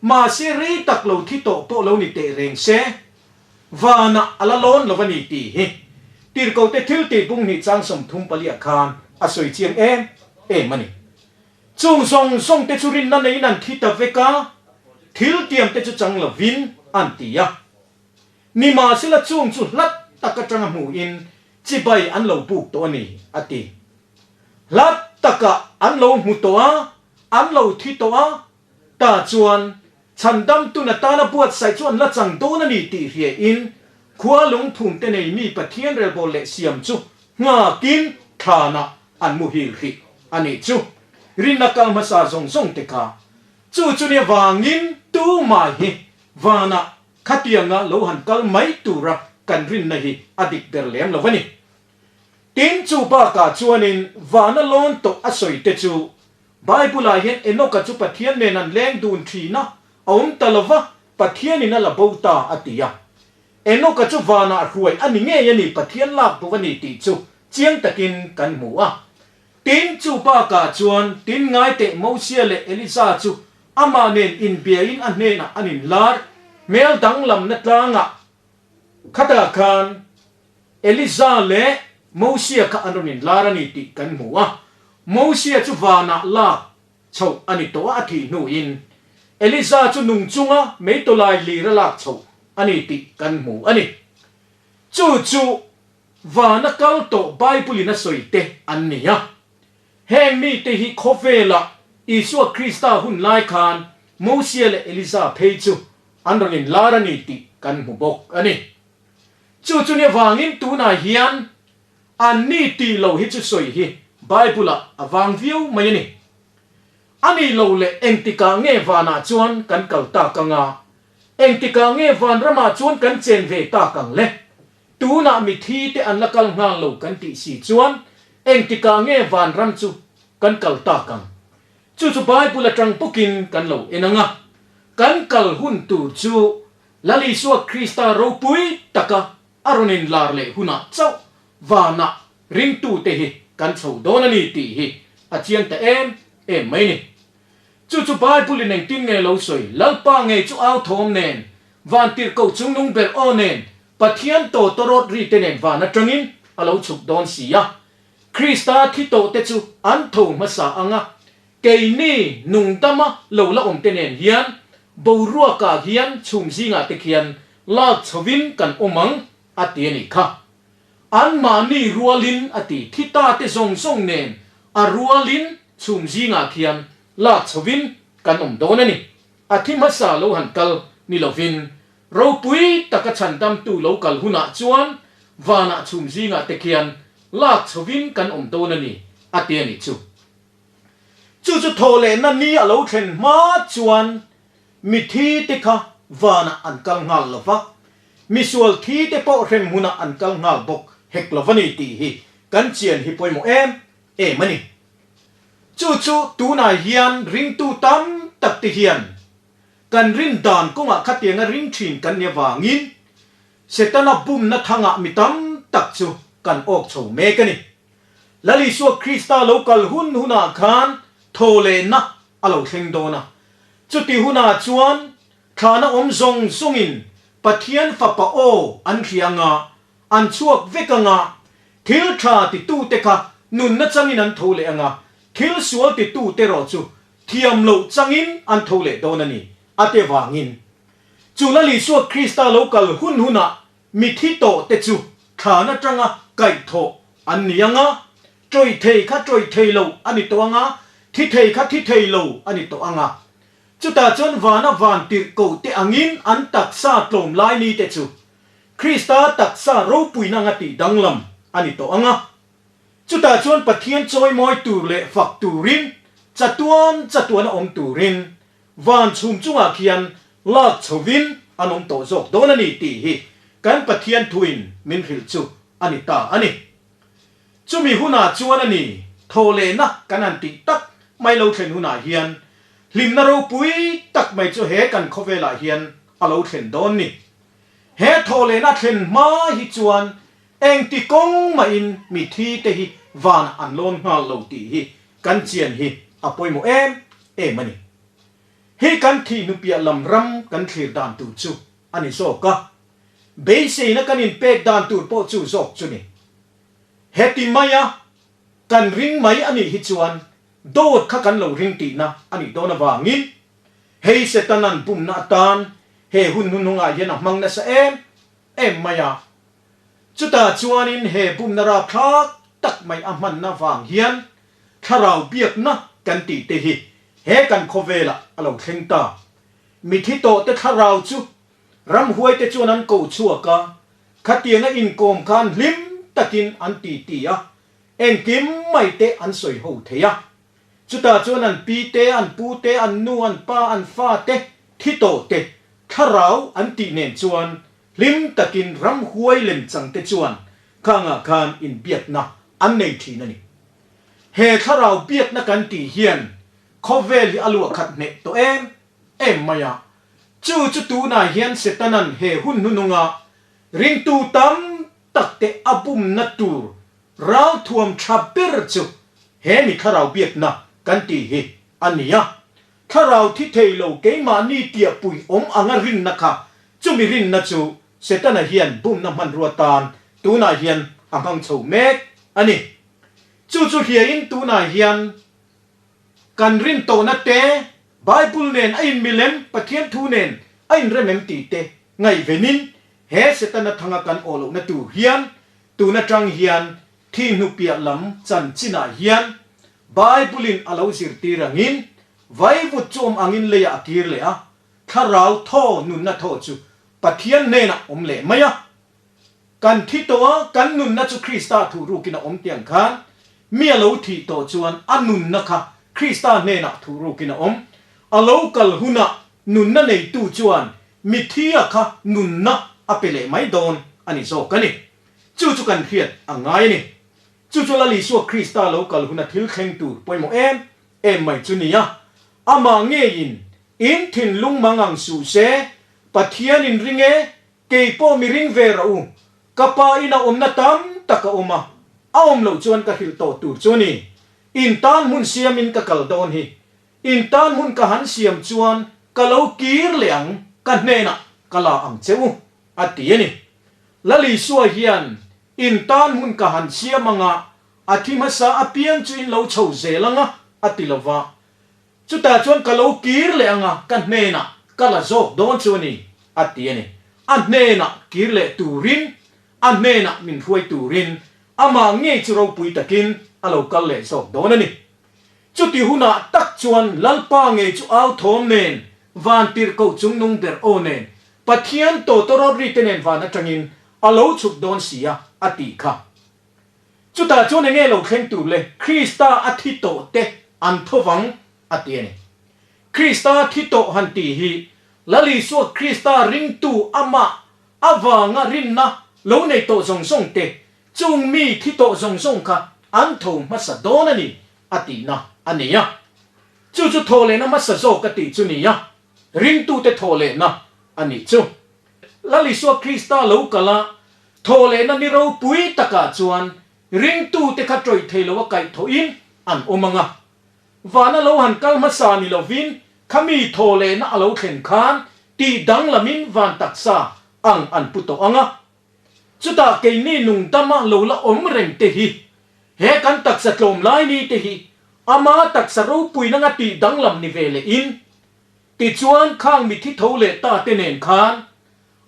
mahse rei tak lo thi tawh pawh lo ni teh reng se, vanah a la lawn lo a ni tih hi Tirhkohte thiltih bunghnih chang 34 ah khan a sawi chiang em em a ni. Chung zawng zawng te chu rinna neiin an thi ta vek a, thil tiam te chu chang lovin an ti a. Nimahsela chung chu hlat tak atanga hmuhin chibai an lo buk tawh a ni, a ti. Hlat takah an lo hmu tawh a, an lo thi tawh a, ta chuan chhandamtun atana buatsaih chu an la chang dawn a ni tih hriain khua lungphum te nei mi Pathian relbawl leh siam chu nghakin thlanah an muhil hrih a nih chu. Rinna kal hmasa zawng zawng te kha chu chu nia vangin tumah hi vanah khatianga lo han kal mai tura kan rinna hi a dik ber lem lo a ni. Tin, chu bakah chuanin vana lawn tawh a sawi te chu Bible-ah hian Enoch-a chu Pathian nen an leng dun thin a, a awm ta lo va, Pathianin a la bo ta a ti a. Enoch-a chu vanah hruai a ni ngei a ni, Pathian lak bo a ni tih chu chiang takin kan hmu a. Tin, chu bakah chuan tin ngai teh Mosia leh Elija chu amah nen inbiain a hnenah an inlar hmel danglamna tlangah khatah khan Elija leh Mosia kha an rawn inlar a ni tih kan hmu a. Mosia chu vanah lak chhoh a ni tawh a, a thih hnuin Elija chu nung chunga meitawlai lir a lak chhoh a ni tih kan hmu a ni. Chu chu Vana kal tawh Bible-in a sawi te an ni a. Heng mite hi khawvela Isua Krista hun lai khan Mosia leh Elija phei chu an rawn inlar a ni tih kan hmu bawk a ni. Chu chu ni avangin tunah hian an ni tih lo hi chu sawi hi Bible-ah a vang viau mai a ni. A nih lo leh engtikah nge vanah chuan kan kal tak anga, engtikah nge vanramah chuan kan chen ve tak ang le? Tunah mithi te an la kal nghal lo kan tih si chuan engtikah nge vanram chu kan kal tak ang? Chu chu Bible atang bawkin kan lo en ang a, kan kal hun tur chu Lal Isua Krista ropui taka a rawn inlar leh hunah chauh vanah ringtute hi kan chho dawn a ni tih hi a chiang ta em em mai ni. Chu chu Bible in engtin nge lo sawi? Lalpa ngei chu au thawm nen, van tirhkoh chungnung ber aw nen, Pathian tawtawrawt ri te nen van atangin a lo chhuk dawn si a. Krista thi tawh te chu an tho hmasa ang a, keini nungdama lo la awm te nen hian boruakah hian chhum zingah te khian lak chhovin kan awm ang a ti a nih kha. Anmahni rualin a ti, thi ta te zawng zawng nen a rualin chhum zingah khian lak chhovin kan awm dawn a ni. A thi hmasa lo han kal ni lovin Ropui taka chhandamtu lo kal hunah chuan vanah chhum zingah te khian lak chhovin kan awm dawn a ni, a ti a nih chu. Chu chu thaw lehna ni a lo thlen hma chuan mithi te kha vanah an kal nghal lo va, misual thi te pawh hrem hunah an kal nghal bawk hek lo va ni tih hi kan chian hi pawimawh em em a ni. Chu chu tunah hian ringtu tam tak te hian Kan rin dan kawngah khatianga ring thin kan ni avangin Setana bumna thangah mi tam tak chu kan awk chho mek a ni. Lal Isua Krista lo kal hun hunah khan thaw lehna a lo thleng dawn a. Chuti hunah chuan thlana awm zawng zawngin Pathian Fapa aw an hria anga, an chhuak vek anga, thil tha titute kha nunna changin an tho leh anga, thil sual titute erawh chu Thiam loh changin an tho leh dawn a ni, a te vangin. Chu Lal Isua Krista lo kal hun hunah mithi tawh te chu thlan atanga kaihthawh an ni ang a, ṭawih thei kha ṭawih thei lo a ni tawh ang a, thi thei kha thi thei lo a ni tawh ang a. Chutah chuan vana van tirh ko te angin an taksa tlawm lai ni te chu Krista taksa ropuina anga tih danglam a ni tawh ang a. Chutah chuan Pathian chawimawi tur leh fak turin, chatuan chatuan a awm turin, van chhum chungah khian lak chhovin an awm tawh zawk dawn a ni tih hi kan Pathian thuin min hrilh chu a ni ta a ni. Chumi hunah chuan a ni thaw lehna kan han tih tak mai lo thlen hunah hian hlimna ropui tak mai chu he kan khawvelah hian a lo thlen dawn ni. He thaw lehna thlen hma hi chuan Engti kawng mahin mithi te hi vanah an lawn nghal lo tih hi kan chian hi a pawimawh em em a ni. Hi kan thih hnupiah lam ram kan thlir dan tur chu a ni zawk a, beiseina kan inpek dan tur pawh chu zawk chu ni. Heti maia kan ring mai a nih hi chuan dawt kha kan lo ring tihna a nih dawn avangin hei Setanan pumna atan he hun hnuhnungah hian a hmang nasa em em mai a. Chutah chuanin he bumna rapthlak tak mai a hmanna vang hian thlarau biakna kan tih te hi he kan khawvelah a lo thleng ta. Mithi tawhte thlarau chu ramhuaite chuan an ko chhuak a, khatianga inkawm khan hlim takin an ti ti a, engkim mai te an sawi ho thei a. Chutah chuan an pi te, an pu te, an nu, an pa, an fa te, thi tawhte thlarau an tih nen chuan Hlim takin ramhuai lemchang te chuan khangah khan inbiakna an nei thin a ni. He thlarau biakna kan tih hian khawvel hi a luah khat hneh tawh em em mai a. Chu chu tunah hian Setanan he hun hnununga ringtu tam tak te a bumna tur. Ralthuam tha ber chu he mi thlarau biakna kan tih hi a ni a. Thlarau thi thei lo keimahni tiahpui awm anga rinna kha chumi rinna chu Setana hian bumna hmanrua tan tunah hian a hmang chho mek a ni. Chu chu hliain tunah hian kan rin tawhna te, Bible nen a inmil em, Pathian thu nen a inrem em tih te ngaihvenin he Setana thanga kan awh lohna tur hian tun atang hian thi hnupiah lam chanchinah hian Bible-in a lo zirtir angin vaivut chu awm angin leiah a kir leh a, thlarau thaw nunna thaw chu Pathian hnenah awm leh mai a. Kan thi tawh a, kan nunna chu Krista thuh rukin a awm tiang khan mi a lo thih tawh chuan a nunna kha Krista hnenah thuh rukin a awm. A lo kal hunah nunna neitu chuan mithia kha nunna a pe leh mai dawn a ni zawk a ni. Chu chu kan hriat a ngai a ni. Chu chu Lal Isua Krista lo kal huna thil thleng tur pawimawh em em mai chu ni a. Amah ngeiin in thinlung mangang suh se, Pathianin ring e, Kei pawh mi ring ve rawh u, ka pa in a awmna tam tak a awm a, a awm loh chuan ka hrilh tawh tur chu a ni. In tan hmun siamin ka kal dawn hi. In tan hmun ka han siam chuan ka lo kir leh ang, ka hnenah ka la ang che u, a ti a ni. Lal Isua hian in tan hmun ka han siam anga a thi hmasa apiang chu in lo chho zel anga a ti lo va, Chutah chuan ka lo kir leh anga ka hnenah ka la zawk dawn chu a ni, a ti a ni. A hnenah kir leh turin, a hnenah min hruai turin amah ngei chu ropui takin a lo kal leh zawk dawn a ni. Chuti hunah tak chuan Lalpa ngei chu au thawm nen, van tirhkoh chungnung ber aw nen, Pathian tawtawrawt rite nen van atangin a lo chhuk dawn si a, a tih kha. Chutah chuan enge lo thleng tur le Krista a thi tawh te an tho vang a ti a ni. Krista thi tawh han tih hi Lal Isua Krista ringtu amah avanga rinna lo nei tawh zawng zawng te chung mi thi tawh zawng zawng kha an tho hmasa dawn a ni a tihna a ni a. Chu chu thawhlehna hmasa zawk a tih chu ni a, ringtute thawhlehna a nih chu. Lal Isua Krista lo kal a, thawhlehna ni ropui takah chuan ringtute kha tawih thei loa kaih thawhin an awm ang a. Vana lo han kal hmasa ni lovin khami thawhlehna a lo thlen khan tih danglamin van taksa ang an pu tawh ang a. Chutah keini nungdama lo la awm reng te hi, he kan taksa tlawm lai ni te hi ama taksa ropui nanga tih danglam ni ve lehin, Tichuan khang mithi tho leh ta te nen khan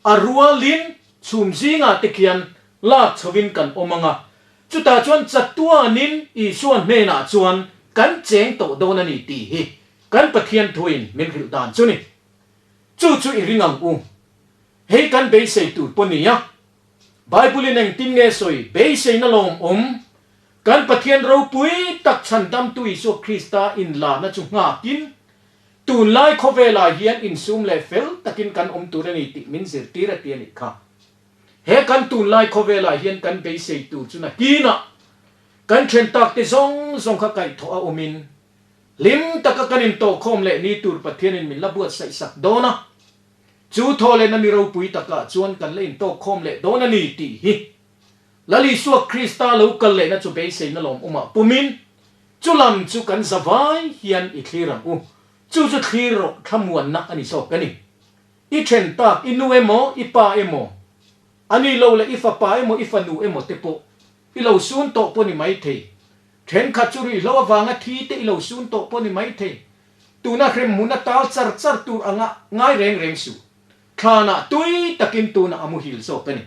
a rualin chhum zingah te khian lak chhovin kan awm ang a, chutah chuan chatuanin Isua hnenah chuan kan cheng tawh dawn a ni tih hi kan Pathian thuin min hrilh dan chu ni. Chu chu i ring ang u. Hei kan beisei tur pawh nia. Bible-in engtin nge sawi beiseina lawmawm kan Pathian ropui tak chhandamtu Isua Krista inlahna chu nghakin Tunlai khawvelah hian insum leh fel takin kan awm tur a ni tih min zirtir a ti a nih kha. He kan tunlai khawvelah hian kan beisei tur chu nakinah kan then tak te zawng zawng kha kaihthawh a awmin hlim taka kan intawhkhawm leh ni tur Pathianin min la buatsaih sak dawn a, chu thaw leh na mi ropui takah chuan kan la intawkkhawm leh dawn a ni tih hi Lal Isua Krista lo kal lehna chu beiseina lawmawmah pumin Chu lam chu kan za vai hian i thlir ang u. Chu chu thlir rawh thlamuanna a ni zawk a ni. I then tak i nu emaw i pa emaw, a ni lo leh i fapa emaw i fanu emaw te pawh i lo sun tawh pawh ni mai thei. Thenkhat chu ruihhlo avanga thi te i lo sun tawh pawh ni mai thei. Tuna hremhmun a tal char char tur anga ngai reng reng suh. Thlanah tui takin tunah a muhil zawk a ni.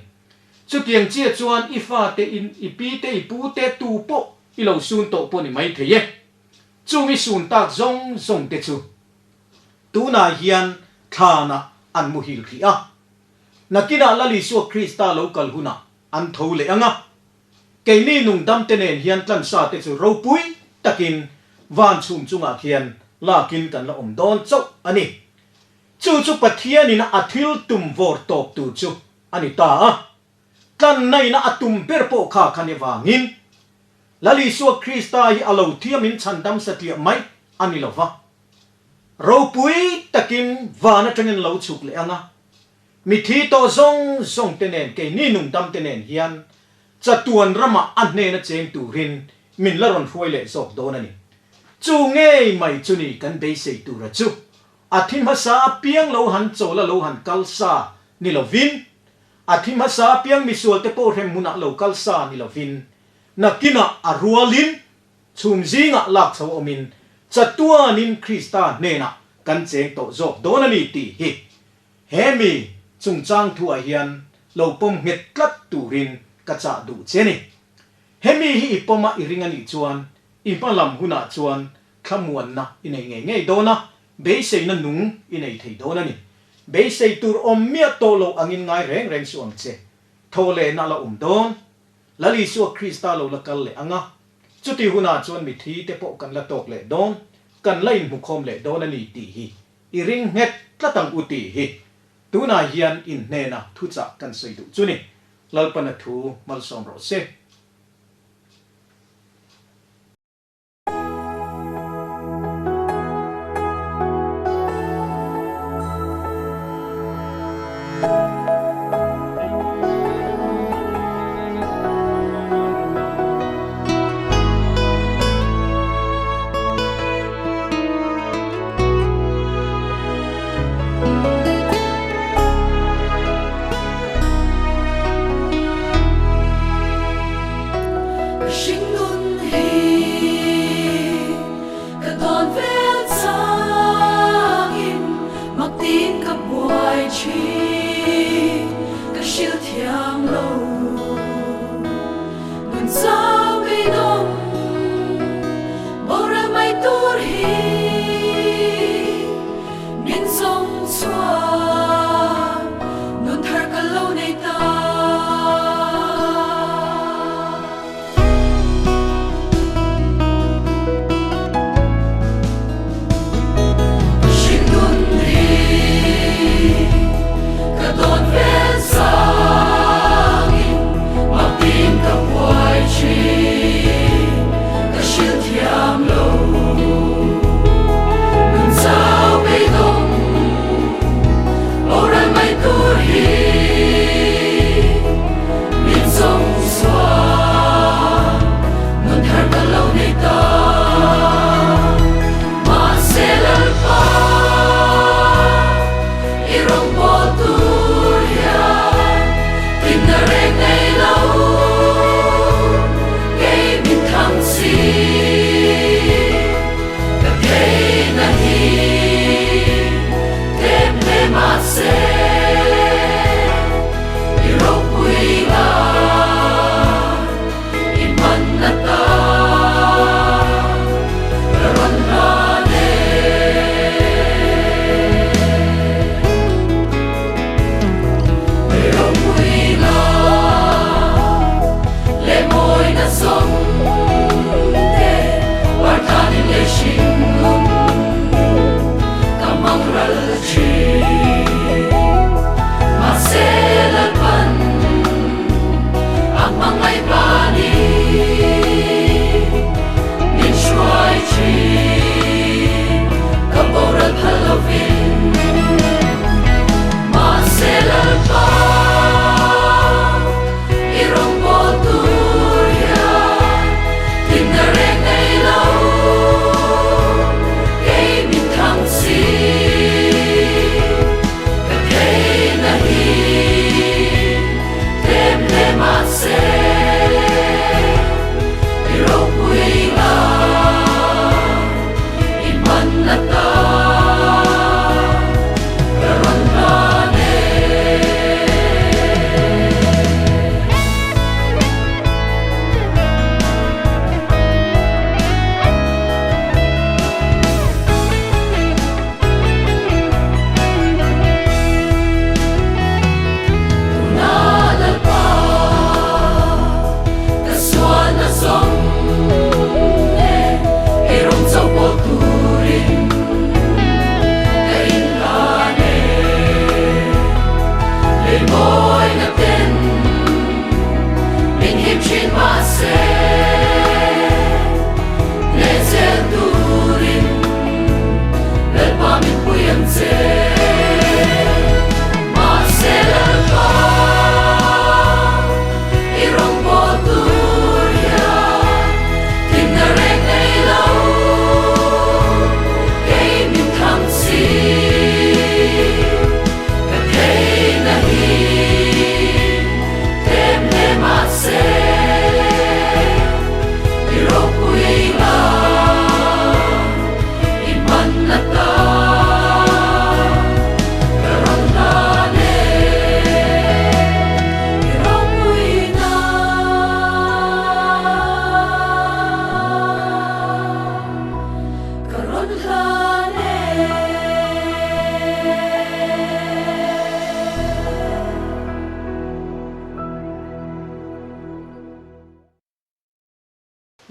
Chutiang chiah chuan i fate in i pi te i pu te tu pawh i lo sun tawh pawh ni mai thei e. Chung i sun tak zawng zawng te chu tunah hian thlanah an muhil hrih a. Nakinah Lal Isua Krista lo kal hunah an tho leh ang a. Keini nungdam te nen hian tlansa te chu ropui takin van chhum chungah khian lakin kan la awm dawn chauh a ni. Chu chu Pathianin a thil tum vawr tawp tur chu a ni ta a. Tlannaina a tum ber pawh kha kha ni vangin, Lal Isua Krista hi a lo thiamin chhandam satliah mai a ni lo va. Ropui takin van atangin lo chhuk leh ang a, mithi tawh zawng zawng te nen, keini nungdam te nen hian. Chatuan ramah a hnena cheng turin min la rawn hruai leh zawk dawn a ni. Chu ngei mai chu ni kan beisei tura chu a thi hmasa apiang lo han chawl a lo han kal sa ni lovin, a thi hmasa apiang misualte pawh hrem hmunah lo kal sa ni lovin, nakinah a rualin chhum zingah lak chho awmin chatuanin Krista hnenah kan cheng tawh zawk dawn a ni tih hi He mi chungchang thuah hian lo pawm nghet tlat turin ka chah duh che ni. He mi hi i pawm a i ring a nih chuan i hma lam hunah chuan thlamuanna i nei ngei ngei dawn a, beiseina nung i nei thei dawn a ni. Beisei tur awm miah tawh loh angin ngai reng reng suh ang che. Thaw lehna la awm dawn. Lal Isua Krista lo la kal leh ang a, chuti hunah chuan mithi te pawh kan la tawk leh dawn, kan la inhmukhawm leh dawn a ni tih hi I ring nghet tlat ang u tih hi tunah hian in hnena thuchah kan sawi duh chu ni. Lalpana thu malsawm rawh se.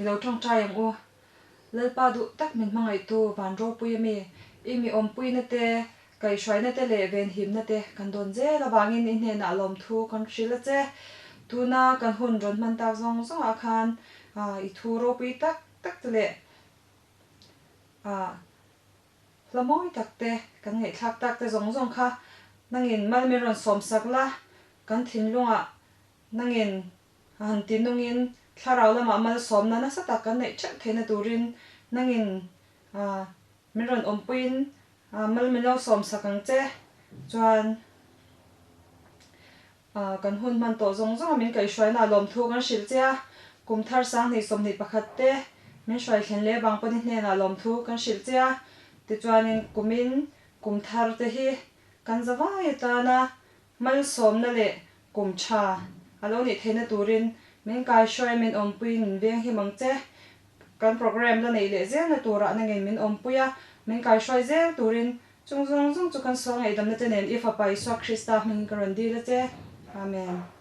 I lo tawngtai ang u. Lalpa duh tak min hmangaihtu van ropui ami, i mi awmpuina te, kaihhruaina te leh venhimna te kan dawn zel avangin i hnenah lawmthu kan hrilh a che. Tuna kan hun rawn hman tak zawng zawngah khan i thu ropui tak tak te leh hla mawi tak te kan ngaihthlak tak te zawng zawng kha nangin mal min rawn sawmsak la, kan thinlungah nangin A han ti nungin thlarau lamah malsawmna nasa tak kan neih theuh theihna turin nangin min rawn awmpuiin mal min lo sawmsak ang che. Chuan kan hun hman tawh zawng zawnga min kaihhruaina lawmthu kan hrilh che a, kum thar 2021 te min hruai thlen leh vang pawhin hnenah lawmthu kan hrilh che a, tichuanin kumin kum thar te hi kan zavai atana Malsawmna leh kum tha a lo nih theihna turin min kaihruai, min awmpuiin min veng him ang che. Kan programme la neih leh zelna turah nangin min awmpui a, min kaihruai zel turin chung zawng zawng chu kan sual ngaihdamna te nen i Fapa Isua Krista hmingin ka rawn dil a che. Amen.